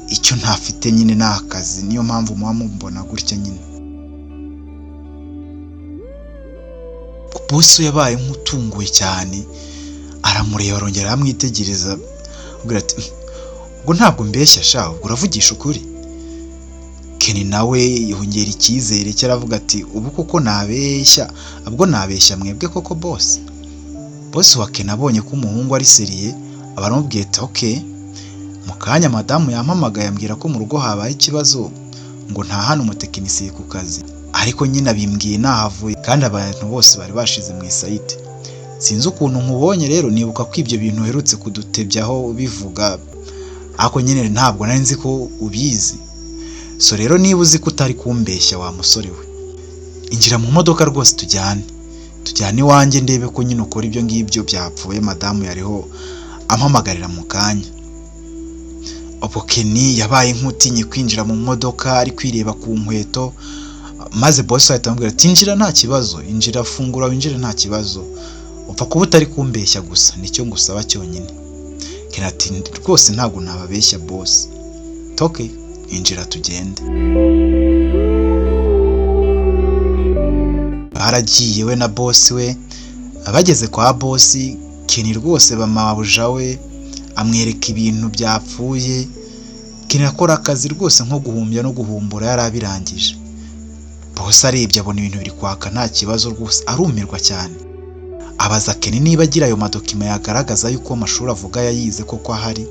icyo ntafite nyine ni akazi, niyo mpamvu muba mumbona gutya nyine." Boss yabaye nk'utunguwe cyane, aramureba arongera aramwitegereza, aramubwira ati: "Ubwo ntabwo mbeshya sha, ubwo uravugisha ukuri?" Ken nawe yongera icyizere cye aravuga ati: "Ubu koko nabeshya, ubwo nabeshya mwebwe koko boss?" Boss wa Ken abonye ko umuhungu ari sérieux, aba aramubwiye ati: "Okay, mu kanya madamu yampamagaye ambwira ko mu rugo habaye ikibazo ngo ntahane umutekinisiye ku kazi, ariko nyine abimbwiye nahavuye kandi abantu bose bari bashize mu isayite, sinzi ukuntu nkubonye rero nibuka ko ibyo bintu uherutse kudutebyaho ubivuga, ariko nyine ntabwo nari nzi ko ubizi. So rero niba uzi ko utari kumbeshya wa musore we, injira mu modoka rwose tujyane iwanjye ndebe ko nyine ukora ibyo ngibyo byapfuye, madamu yariho ampamagarira mu kanya." Ubwo Ken yabaye nk'utinye kwinjira mu modoka ari kwireba ku nkweto, maze boss ahita amubwira ati: "Injira nta kibazo, injira, fungura winjire nta kibazo, upfa kuba utari kumbeshya gusa, nicyo ngusaba cyonyine." Ken ati: "Rwose ntabwo nababeshya boss." "Toke, injira tugende." Baragiye we na boss we, bageze kwa boss Ken rwose bamabuja we amwereka ibintu byapfuye. Ken akora akazi rwose nko guhumbya no guhumbura yari abirangije. Boss arebye abona ibintu biri kwaka nta kibazo rwose, arumirwa cyane. Abaza Ken niba agira ayo madokima yagaragaza yuko amashuri avuga yayize koko ahari.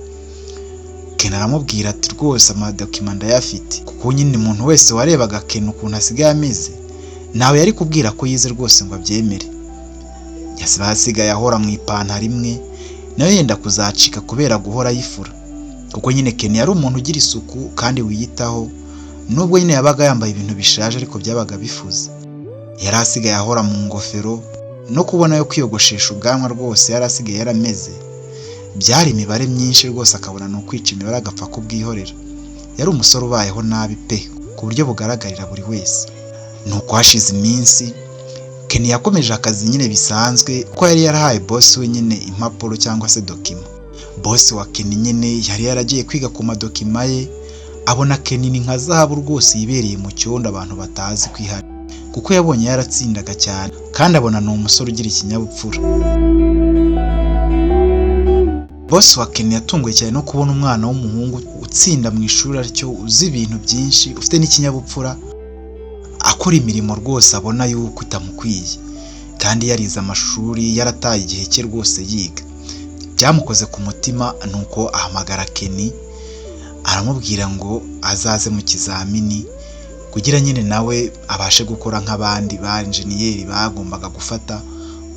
Ken aramubwira ati: "Rwose amadokima ndayafite," kuko nyine umuntu wese warebaga Ken ukuntu asigaye ameze nawe yari kubwira ko yize rwose ngo abyemere. Yasigaye ahora mu ipantaro imwe nayo yenda kuzacika kubera guhora ayifura, kuko nyine Ken yari umuntu ugira isuku kandi wiyitaho, nubwo nyine yabaga yambaye ibintu bishaje ariko byabaga bifuze. Yari asigaye ahora mu ngofero no kubona yo kwiyogoshesha ubwanwa rwose yari asigaye yarameze, byari imibare myinshi rwose, akabona ni ukwica imibare agapfa kubwihorera. Yari umusore ubayeho nabi pe, ku buryo bugaragarira buri wese. Nuko hashize iminsi, Kenny yakomeje akazi nyine bisanzwe, kuko yari yarahaye boss we nyine impapuro cyangwa se document. Boss wa Kenny nyine yari yaragiye kwiga ku madocument ye, abona Kenny ni nka zahabu rwose yibereye mu cyondo abantu batazi kwihari, kuko yabonye yaratsindaga cyane kandi abona ni umusore ugira ikinyabupfura. Boss wa Kenny yatunguwe cyane no kubona umwana w'umuhungu utsinda mu ishuri atyo, uzi ibintu byinshi, ufite n'ikinyabupfura, akora imirimo rwose abona yuko itamukwiye, kandi yarize amashuri, yarataye igihe cye rwose yiga. Byamukoze ku mutima, nuko ahamagara Kenny aramubwira ngo azaze mu kizamini kugira nyine nawe abashe gukora nk'abandi ba enjeniyeri bagombaga gufata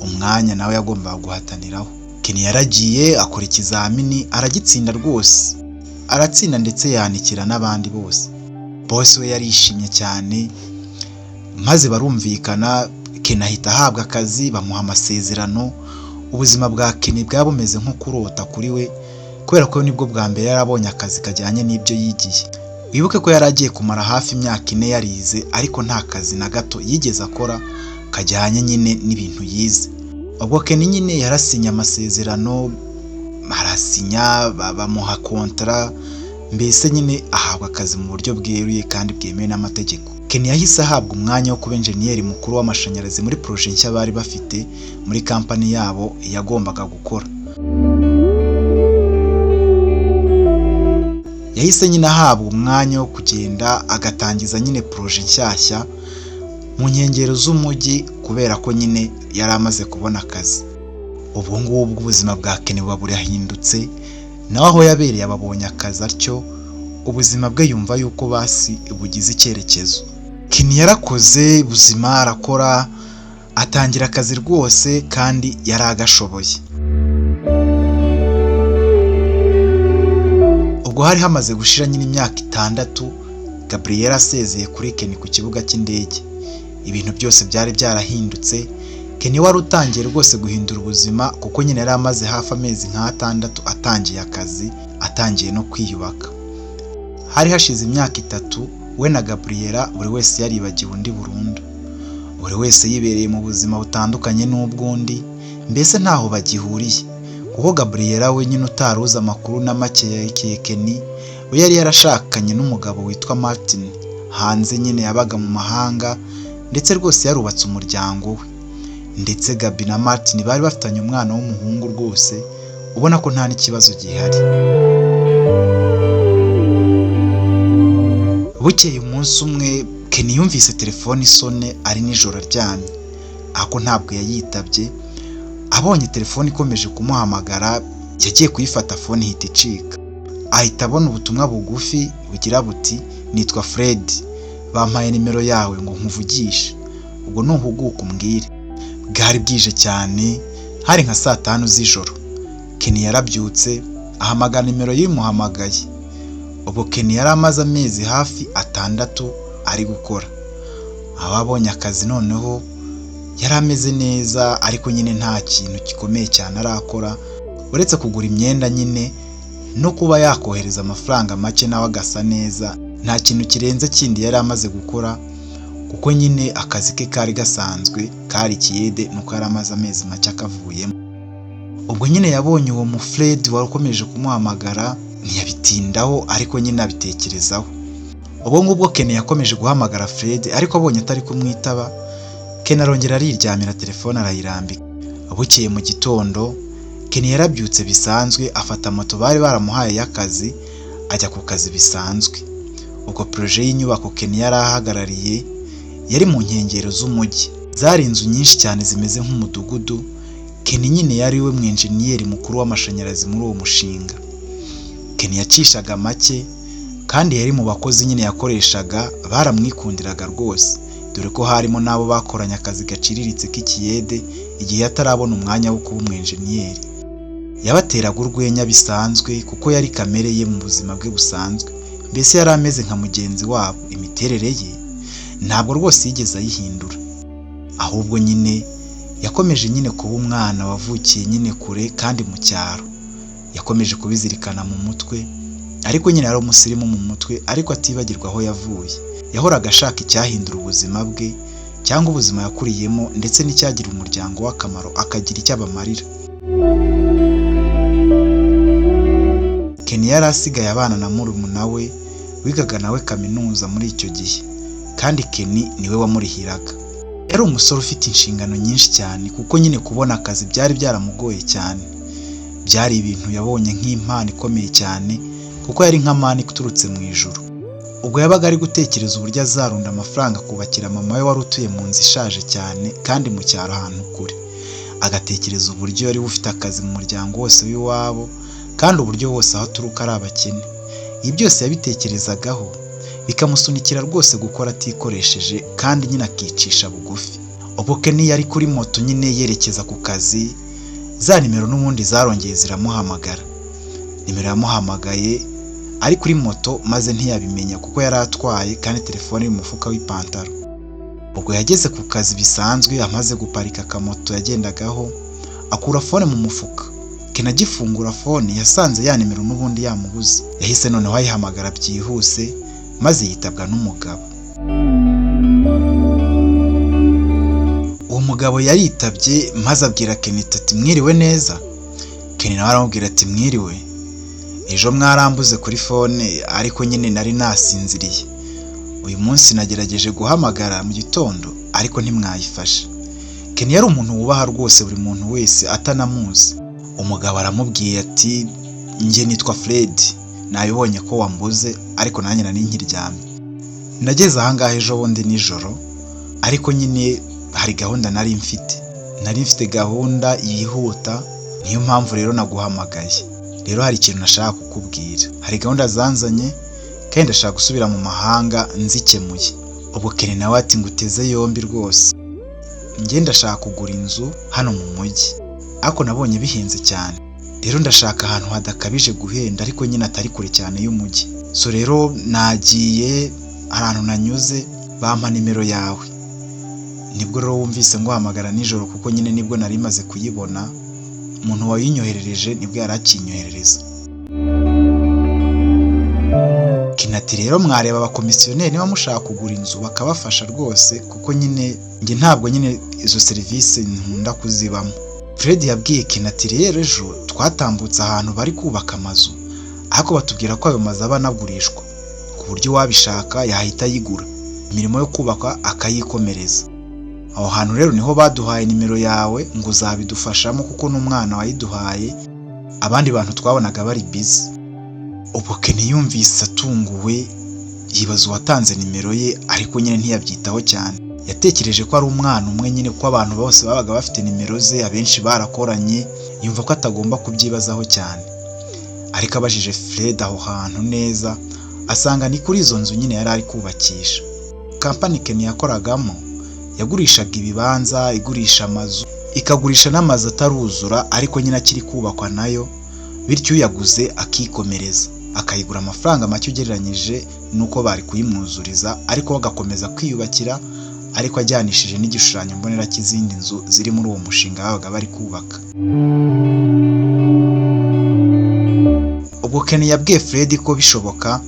umwanya nawe yagombaga guhataniraho. Kenny yaragiye akora ikizamini aragitsinda rwose, aratsinda ndetse yanikira n'abandi bose. Boss we yarishimye cyane, maze barumvikana. Kenny ahita ahabwa akazi, bamuha amasezerano. Ubuzima bwa Kenny bwaba bumeze nko kurota kuri we, kubera ko nibwo bwa mbere yarabonye akazi kajyanye n'ibyo yigiye. Wibuke ko yari agiye kumara hafi imyaka 4 yarize, ariko nta kazi na gato yigeze akora kajyanye nyine n'ibintu yize. Ubwo Kenny nyine yarasinye amasezerano, arasinya, bamuha contrat, mbese nyine ahabwa akazi mu buryo bweruye kandi bwemewe n'amategeko. Kenny yahise ahabwa umwanya wo kuba enjeniyeri mukuru w'amashanyarazi muri projet nshya bari bafite muri kampani yabo yagombaga gukora. Yahise nyine ahabwa umwanya wo kugenda agatangiza nyine projet nshyashya mu nkengero z'umujyi, kubera ko nyine yari amaze kubona akazi. Ubwo ngubwo ubuzima bwa Kenny buba burahindutse, nawe aho yabereye ababonye akazi atyo, ubuzima bwe yumva yuko basi bugize icyerekezo. Kenny yarakoze buzima, arakora, atangira akazi rwose kandi yari agashoboye. Ubwo hari hamaze gushira nyine imyaka 6 Gabriel asezeye kuri Kenny ku kibuga cy'indege. Ibintu byose byari byarahindutse. Kenny wari utangiye rwose guhindura ubuzima, kuko nyine yari amaze hafi amezi nka 6 atangiye akazi, atangiye no kwiyubaka. Hari hashize imyaka 3 we na Gabriela buri wese yaribagiwe undi burundu, buri wese yibereye mu buzima butandukanye n'ubw'undi, mbese ntaho bagihuriye. Kuko Gabriela we nyine utaruzi amakuru na make yerekeye Kenny, we yari yarashakanye n'umugabo witwa Martin hanze nyine yabaga mu mahanga, ndetse rwose yarubatse umuryango we. Ndetse Gabi na Martin bari bafitanye umwana w'umuhungu rwose ubona ko nta n'ikibazo gihari. Bukeye umunsi umwe Kenny yumvise telefone isone ari nijoro aryamye, ariko ntabwo yayitabye. Abonye telefone ikomeje kumuhamagara, yagiye kuyifata phone ihita icika. Ahita abona ubutumwa bugufi bugira buti: nitwa Fred, bampaye nimero yawe ngo nkuvugishe, ubwo nuhuguka umbwire. Bwari bwije cyane, hari nka saa 5 z'ijoro. Kenny yarabyutse ahamagara nimero yimuhamagaye. Ubwo Kenny yari amaze amezi hafi 6 ari gukora. Aho abonye akazi noneho yari ameze neza, ariko nyine nta kintu gikomeye cyane arakora, uretse kugura imyenda nyine no kuba yakohereza amafaranga make nawe agasa neza. Nta kintu kirenze kindi yari amaze gukora, kuko nyine akazi ke kari gasanzwe kari ikiyede, nuko yari amaze amezi make akavuyemo. Ubwo nyine yabonye uwo mu Fred wari ukomeje kumuhamagara, ntiyabitindaho ariko nyine abitekerezaho. Ubwo ngubwo Kenny yakomeje guhamagara Fred, ariko abonye atari kumwitaba, Kenny arongera ariryamira telefone arayirambika. Bukeye mu gitondo Kenny yarabyutse bisanzwe, afata moto bari baramuhaye y'akazi, ajya ku kazi bisanzwe. Ubwo projet y'inyubako Kenny yari ahagarariye yari mu nkengero z'umujyi. Zari inzu nyinshi cyane zimeze nk'umudugudu. Kenny nyine yari we mwenjeniyeri mukuru w'amashanyarazi muri uwo mushinga. Kenny yacishaga make kandi yari mu bakozi nyine yakoreshaga baramwikundiraga rwose, dore ko harimo n'abo bakoranye akazi gaciriritse k'ikiyede igihe atarabona umwanya wo kuba umwenjeniyeri. Yabateraga urwenya bisanzwe kuko yari kamere ye mu buzima bwe busanzwe, mbese yari ameze nka mugenzi wabo. Imiterere ye ntabwo rwose yigeze ayihindura, ahubwo nyine yakomeje nyine kuba umwana wavukiye nyine kure kandi mu cyaro. Yakomeje kubizirikana mu mutwe, Ariko nyine yari umusirimu mu mutwe, ariko atibagirwa aho yavuye. Yahoraga ashaka icyahindura ubuzima bwe cyangwa ubuzima yakuriyemo, ndetse n'icyagira umuryango w'akamaro akagira icyo abamarira. Kenny yari asigaye abana na murumuna we wigaga nawe kaminuza muri icyo gihe, kandi Kenny niwe wamurihiraga. Yari umusore ufite inshingano nyinshi cyane, kuko nyine kubona akazi byari byaramugoye cyane. Byari ibintu yabonye nk'impano ikomeye cyane, kuko yari nka mani iturutse mu ijuru. Ubwo yabaga ari gutekereza uburyo azarunda amafaranga akubakira mama we wari utuye mu nzu ishaje cyane kandi mu cyaro ahantu kure. Agatekereza uburyo yari ufite akazi mu muryango wose w'iwabo, kandi uburyo bose aho aturuka ari abakene. Ibi byose yabitekerezagaho bikamusunikira rwose gukora atikoresheje kandi nyine akicisha bugufi. Ubwo Kenny yari kuri moto nyine yerekeza ku kazi, za nimero n'ubundi zarongeye ziramuhamagara. Nimero yamuhamagaye ari kuri moto, maze ntiyabimenya kuko yari atwaye kandi telefone iri mu mufuka w'ipantaro. Ubwo yageze ku kazi bisanzwe, amaze guparika akamoto yagendagaho, akura fone mu mufuka. Kenny agifungura fone yasanze ya nimero n'ubundi yamubuze. Yahise noneho ayihamagara byihuse, maze yitabwa n'umugabo. Uwo mugabo yaritabye maze abwira Kenny ati mwiriwe neza. Kenny nawe aramubwira ati mwiriwe, ejo mwarambuze kuri fone ariko nyine nari nasinziriye. Uyu munsi nagerageje guhamagara mu gitondo ariko ntimwayifashe. Kenny yari umuntu wubaha rwose buri muntu wese atanamuzi. Umugabo aramubwiye ati njye nitwa Fred, nabibonye ko wambuze ariko nanjye nari nkiryamye. Nageze ahangaha ejo bundi nijoro, ariko nyine hari gahunda nari mfite. Nari mfite gahunda yihuta, niyo mpamvu rero naguhamagaye. Rero hari ikintu nashaka kukubwira. Hari gahunda zanzanye kandi ndashaka gusubira mu mahanga nzikemuye. Ubwo Kenny nawe ati nguteze yombi rwose. Njye ndashaka kugura inzu hano mu mujyi, ariko nabonye bihenze cyane. Rero ndashaka ahantu hadakabije guhenda ariko nyine atari kure cyane y'umujyi. So rero nagiye ahantu nanyuze bampa nimero yawe. Nibwo rero wumvise nguhamagara nijoro kuko nyine nibwo nari maze kuyibona. Umuntu wayinyoherereje nibwo yari akinyoherereza. Kenny ati rero mwareba abakomisiyoneri niba mushaka kugura inzu bakabafasha rwose, kuko nyine njye ntabwo nyine izo serivisi nkunda kuzibamo. Fred yabwiye Kenny ati rero ejo twatambutse ahantu bari kubaka amazu, ariko batubwira ko ayo mazu aba anagurishwa, ku buryo uwabishaka yahita ayigura, imirimo yo kubaka akayikomereza. Aho hantu rero niho baduhaye nimero yawe ngo uzabidufashamo kuko n'umwana wayiduhaye, abandi bantu twabonaga bari busy. Ubwo Kenny yumvise atunguwe, yibaza uwatanze nimero ye, ariko nyine ntiyabyitaho cyane. Yatekereje ko ari umwana umwe nyine kuko abantu bose babaga bafite nimero ze, abenshi barakoranye, yumva ko atagomba kubyibazaho cyane. Ariko abajije Fred aho hantu neza, asanga ni kuri izo nzu nyine yari ari kubakisha. Kampani Kenny yakoragamo yagurishaga ibibanza, igurisha amazu, ikagurisha n'amazu ataruzura ariko nyine akiri kubakwa nayo, bityo uyaguze akikomereza, akayigura amafaranga make ugereranyije n'uko bari kuyimwuzuriza, ariko we agakomeza kwiyubakira ariko ajyanishije n'igishushanyo mbonera cy'izindi nzu ziri muri uwo mushinga babaga bari kubaka. Ubwo Kenny yabwiye Fred ko bishoboka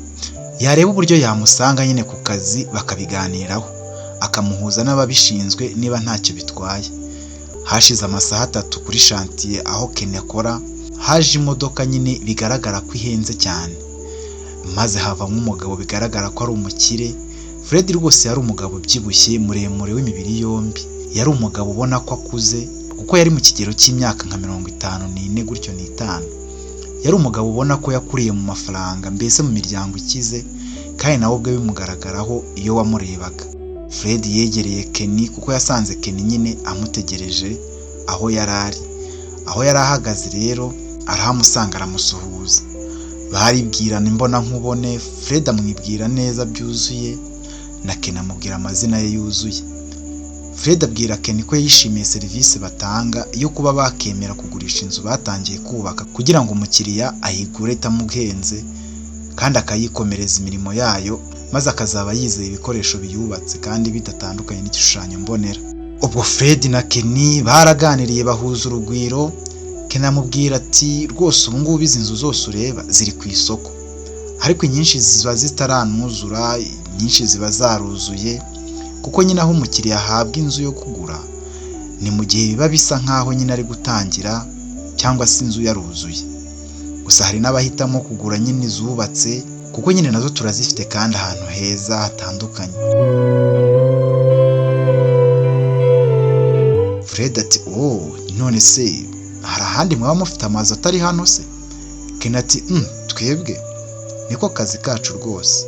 yareba uburyo yamusanga nyine ku kazi bakabiganiraho, akamuhuza n'ababishinzwe niba ntacyo bitwaye. Hashize amasaha 3 kuri shantiye aho Kenny akora, haje imodoka nyine bigaragara ko ihenze cyane, maze havamo umugabo bigaragara ko ari umukire. Fred rwose yari umugabo ubyibushye muremure w'imibiri yombi, yari umugabo ubona ko akuze kuko yari mu kigero cy'imyaka nka 54 gutyo n'5. Yari umugabo ubona ko yakuriye mu mafaranga, mbese mu miryango ikize, kandi nawe ubwe bimugaragaraho iyo wamurebaga. Fred yegereye Kenny kuko yasanze Kenny nyine amutegereje aho yari ari. Aho yari ahagaze rero arahamusanga aramusuhuza. Baribwirana imbona nkubone, Fred amwibwira neza byuzuye na Kenny amubwira amazina ye yuzuye. Fred abwira Kenny ko yishimiye serivisi batanga yo kuba bakemera kugurisha inzu batangiye kubaka kugira ngo umukiriya ayigure itamuhenze kandi akayikomereza imirimo yayo, maze akazaba yizeye ibikoresho biyubatse kandi bidatandukanye n'igishushanyo mbonera. Ubwo Fred na Kenny baraganiriye bahuza urugwiro. Kenny amubwira ati rwose ubu ngubu izi nzu zose ureba ziri ku isoko, Ariko inyinshi ziba zitaranuzura, inyinshi ziba zaruzuye, kuko nyine aho umukiriya ahabwa inzu yo kugura ni mu gihe biba bisa nk'aho nyine ari gutangira cyangwa se inzu yaruzuye. Gusa hari n'abahitamo kugura nyine izubatse, kuko nyine nazo turazifite kandi ahantu heza hatandukanye. Fred ati "Oh, none se hari ahandi mwaba mufite amazu atari hano se?" Ken ati "Twebwe niko kazi kacu rwose,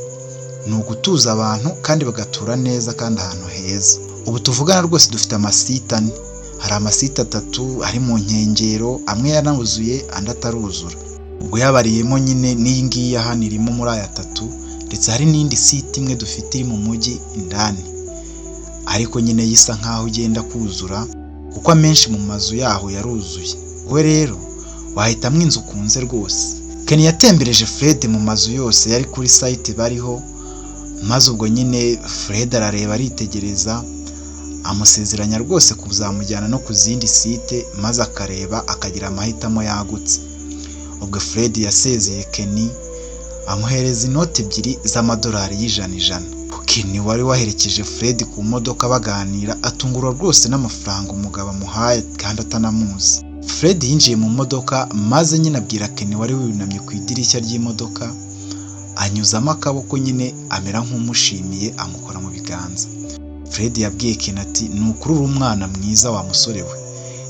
ni ugutuza abantu kandi bagatura neza kandi ahantu heza. Ubu tuvugana rwose dufite amasite 4, hari amasite 3 ari mu nkengero, amwe yanazuye andi ataruzura. Ubwo yabariyemo nyine n'iyi ngiyi hano irimo muri aya 3, ndetse hari n'indi site imwe dufite iri mu mujyi indani, ariko nyine yisa nkaho igenda kuzura kuko amenshi mu mazu yaho yaruzuye. We rero wahitamo inzu ukunze rwose." Ken yatembereje Fred mu mazu yose yari kuri site bariho, maze ubwo nyine Fred arareba aritegereza, amusezeranya rwose kuzamujyana no ku zindi site, maze akareba akagira amahitamo yagutse. Ubwo Fred yasezeye Ken amuhereza inoti 2 z'amadolari y'100. Ken wari waherekeje Fred ku modoka baganira atungurwa rwose n'amafaranga umugabo amuhaye kandi atanamuzi. Fred yinjiye mu modoka maze nyine abwira Ken wari wunamye ku idirishya ry'imodoka, anyuzamo akaboko nyine amera nk'umushimiye amukora mu biganza. Fred yabwiye Ken ati "Ni ukuri uri umwana mwiza wa musore we.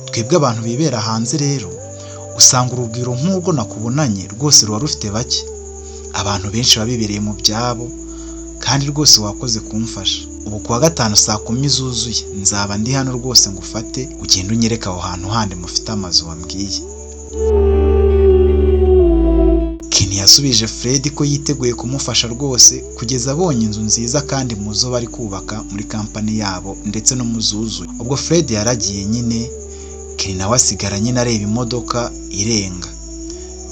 Twebwe abantu bibera hanze rero usanga urugwiro nk'urwo nakubonanye rwose ruba rufite bake. Abantu benshi baba bibereye mu byabo kandi rwose wakoze kumfasha. Ubu kuwa gatanu saa 10 zuzuye nzaba ndi hano rwose ngufate ugende unyereke aho hantu handi mufite amazu wambwiye." Ken yasubije Fred ko yiteguye kumufasha rwose kugeza abonye inzu nziza kandi mu zo bari kubaka muri kampani yabo ndetse no mu zuzuye. Ubwo Fred yaragiye nyine, Ken nawe asigara nyine areba imodoka irenga.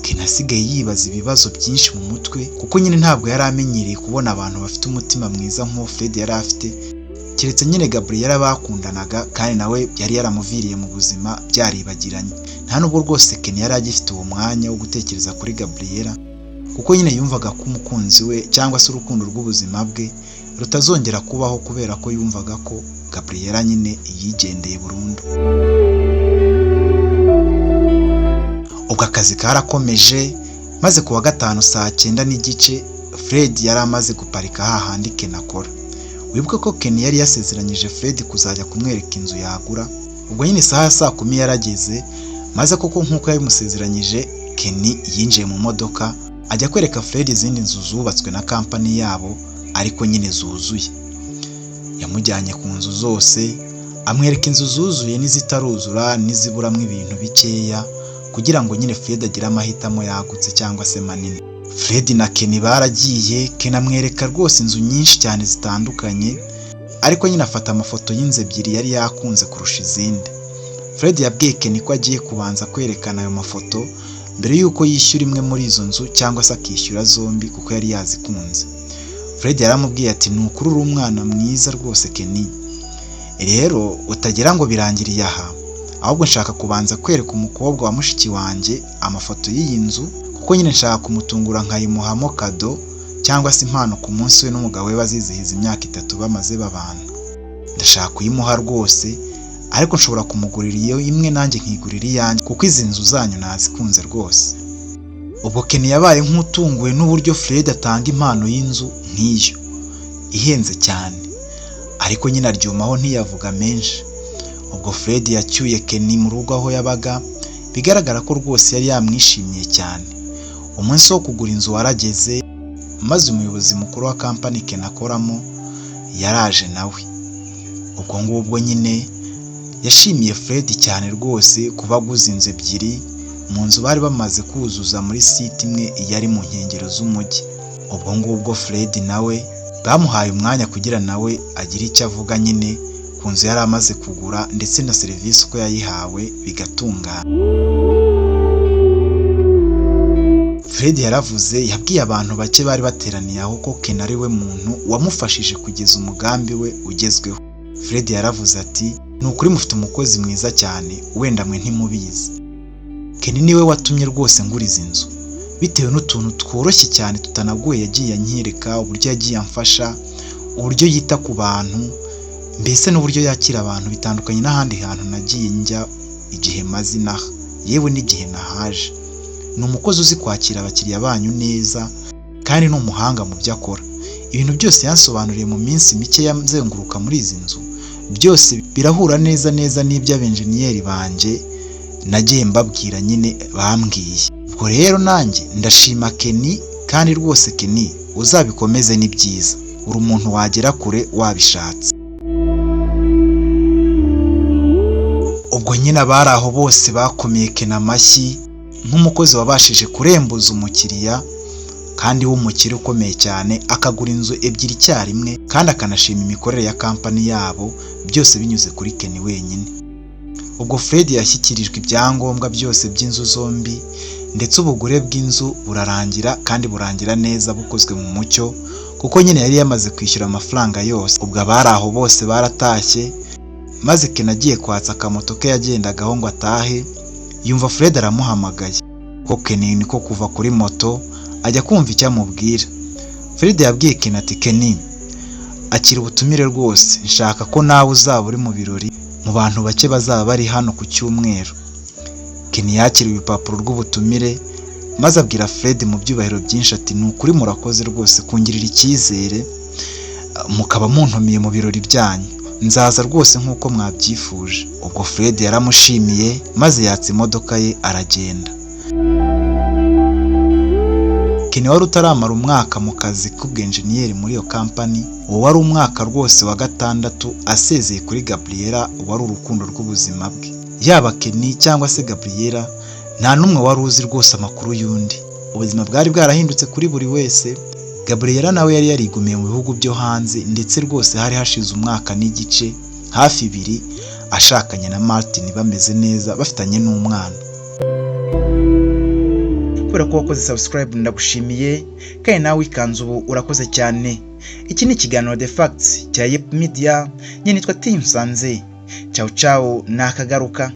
Ken asigaye yibaza ibibazo byinshi mu mutwe kuko nyine ntabwo yari amenyereye kubona abantu bafite umutima mwiza nk'uwo Fred yari afite, keretse nyine Gabriel bakundanaga kandi nawe yari yaramuviriye mu buzima byaribagiranye. Nta nubwo rwose Ken yari agifite uwo mwanya wo gutekereza kuri Gabriel, kuko nyine yumvaga ko umukunzi we cyangwa se urukundo rw'ubuzima bwe rutazongera kubaho kubera ko yumvaga ko Gabriel nyine yigendeye burundu. Ubwo akazi karakomeje, maze kuwa gatanu saa 9:30 Fred yari amaze guparika hahandi Ken akora. Wibuke ko Ken yari yasezeranyije Fred kuzajya kumwereka inzu yagura. Ubwo nyine isaha ya saa 10 yarageze, maze koko nk'uko yabimusezeranyije Ken yinjiye mu modoka ajya kwereka Fred izindi nzu zubatswe na kampani yabo ariko nyine zuzuye. Yamujyanye ku nzu zose, amwereka inzu zuzuye n'izitaruzura n'iziburamo ibintu bikeya kugira ngo nyine Fred agire amahitamo yagutse cyangwa se manini. Fred na Ken baragiye, Ken amwereka rwose inzu nyinshi cyane zitandukanye, ariko nyine afata amafoto y'inzu 2 yari yakunze kurusha izindi. Fred yabwiye Ken ko agiye kubanza kwerekana ayo mafoto mbere y'uko yishyura imwe muri izo nzu cyangwa se akishyura zombi kuko yari yazikunze. Fred yaramubwiye ati "Ni ukuri uri umwana mwiza rwose Ken, rero utagira ngo birangiriye aha, ahubwo nshaka kubanza kwereka umukobwa wa mushiki wanjye amafoto y'iyi nzu kuko nyine nshaka kumutungura nkayimuhamo kado cyangwa se impano ku munsi we n'umugabo we bazizihiza imyaka 3 bamaze babana. Ndashaka kuyimuha rwose, ariko nshobora kumugurira iyo imwe nanjye nkigurira iyanjye kuko izi nzu zanyu nazikunze rwose." Ubwo Ken yabaye nk'utunguwe n'uburyo Fred atanga impano y'inzu nk'iyo ihenze cyane, ariko nyine aryumaho ntiyavuga menshi. Ubwo Fred yacyuye Ken mu rugo aho yabaga, bigaragara ko rwose yari yamwishimiye cyane. Umunsi wo kugura inzu warageze, maze umuyobozi mukuru wa kampani Ken akoramo yaraje nawe. Ubwo ngubwo nyine yashimiye Fred cyane rwose kuba aguze inzu 2 mu nzu bari bamaze kuzuza muri site imwe yari mu nkengero z'umujyi. Ubwo ngubwo Fred nawe bamuhaye umwanya kugira nawe agire icyo avuga nyine ku nzu yari amaze kugura ndetse na serivisi uko yayihawe bigatungana. Fred yaravuze, yabwiye abantu bake bari bateraniye aho ko Ken ari we muntu wamufashije kugeza umugambi we ugezweho. Fred yaravuze ati "Ni ukuri mufite umukozi mwiza cyane, wenda mwe ntimubizi. Ken niwe watumye rwose ngura izi nzu. Bitewe n'utuntu tworoshye cyane tutanagoye yagiye anyereka, uburyo yagiye amfasha, uburyo yita ku bantu, mbese n'uburyo yakira abantu bitandukanye n'ahandi hantu nagiye njya igihe maze inaha, yewe n'igihe nahaje. Ni umukozi uzi kwakira abakiriya banyu neza kandi ni umuhanga mu byo akora. Ibintu byose yansobanuriye mu minsi mike yanzenguruka muri izi nzu, byose birahura neza neza n'ibyo abenjeniyeri banjye nagiye mbabwira nyine bambwiye. Ubwo rero nanjye ndashima Kenny, kandi rwose Kenny uzabikomeze, ni byiza, uri umuntu wagera kure wabishatse." Ubwo nyine abari aho bose bakomeye Kenny amashyi nk'umukozi wabashije kurembuza umukiriya kandi w'umukire ukomeye cyane, akagura inzu ebyiri icyarimwe kandi akanashima imikorere ya kampani yabo, byose binyuze kuri Kenny wenyine. Ubwo Fred yashyikirijwe ibyangombwa byose by'inzu zombi, ndetse ubugure bw'inzu burarangira kandi burangira neza bukozwe mu mucyo, kuko nyine yari yamaze kwishyura amafaranga yose. Ubwo abari aho bose baratashye, maze Kenny agiye kwatsa akamoto ke yagendagaho ngo atahe, yumva Fred aramuhamagaye. Ko Kenny niko kuva kuri moto ajya kumva icyo amubwira. Fred yabwiye Kenny ati: "Kenny, akira ubutumire rwose, nshaka ko nawe uzaba uri mu birori mu bantu bake bazaba bari hano ku cyumweru." Kenny yakiriye urupapuro rw'ubutumire maze abwira Fred mu byubahiro byinshi ati: "Ni ukuri murakoze rwose kungirira icyizere mukaba muntumiye mu birori byanyu, nzaza rwose nk'uko mwabyifuje." Ubwo Fred yaramushimiye maze yatsa imodoka ye aragenda. Kenny wari utaramara umwaka mu kazi k'ubwenjeniyeri muri iyo kampani, uwo wari umwaka rwose wa 6 asezeye kuri Gabriela wari urukundo rw'ubuzima bwe. Yaba Kenny cyangwa se Gabriela, nta n'umwe wari uzi rwose amakuru y'undi. Ubuzima bwari bwarahindutse kuri buri wese. Gabriela nawe yari yarigumiye mu bihugu byo hanze, ndetse rwose hari hashize umwaka n'igice, hafi 2, ashakanye na Martin bameze neza, bafitanye n'umwana. Kubera ko wakoze subscribe ndagushimiye, kandi nawe wikanze ubu urakoze cyane. Iki ni ikiganiro The Facts cya Yep Media, nyine nitwa Team Sanze. Ciao ciao, nakagaruka.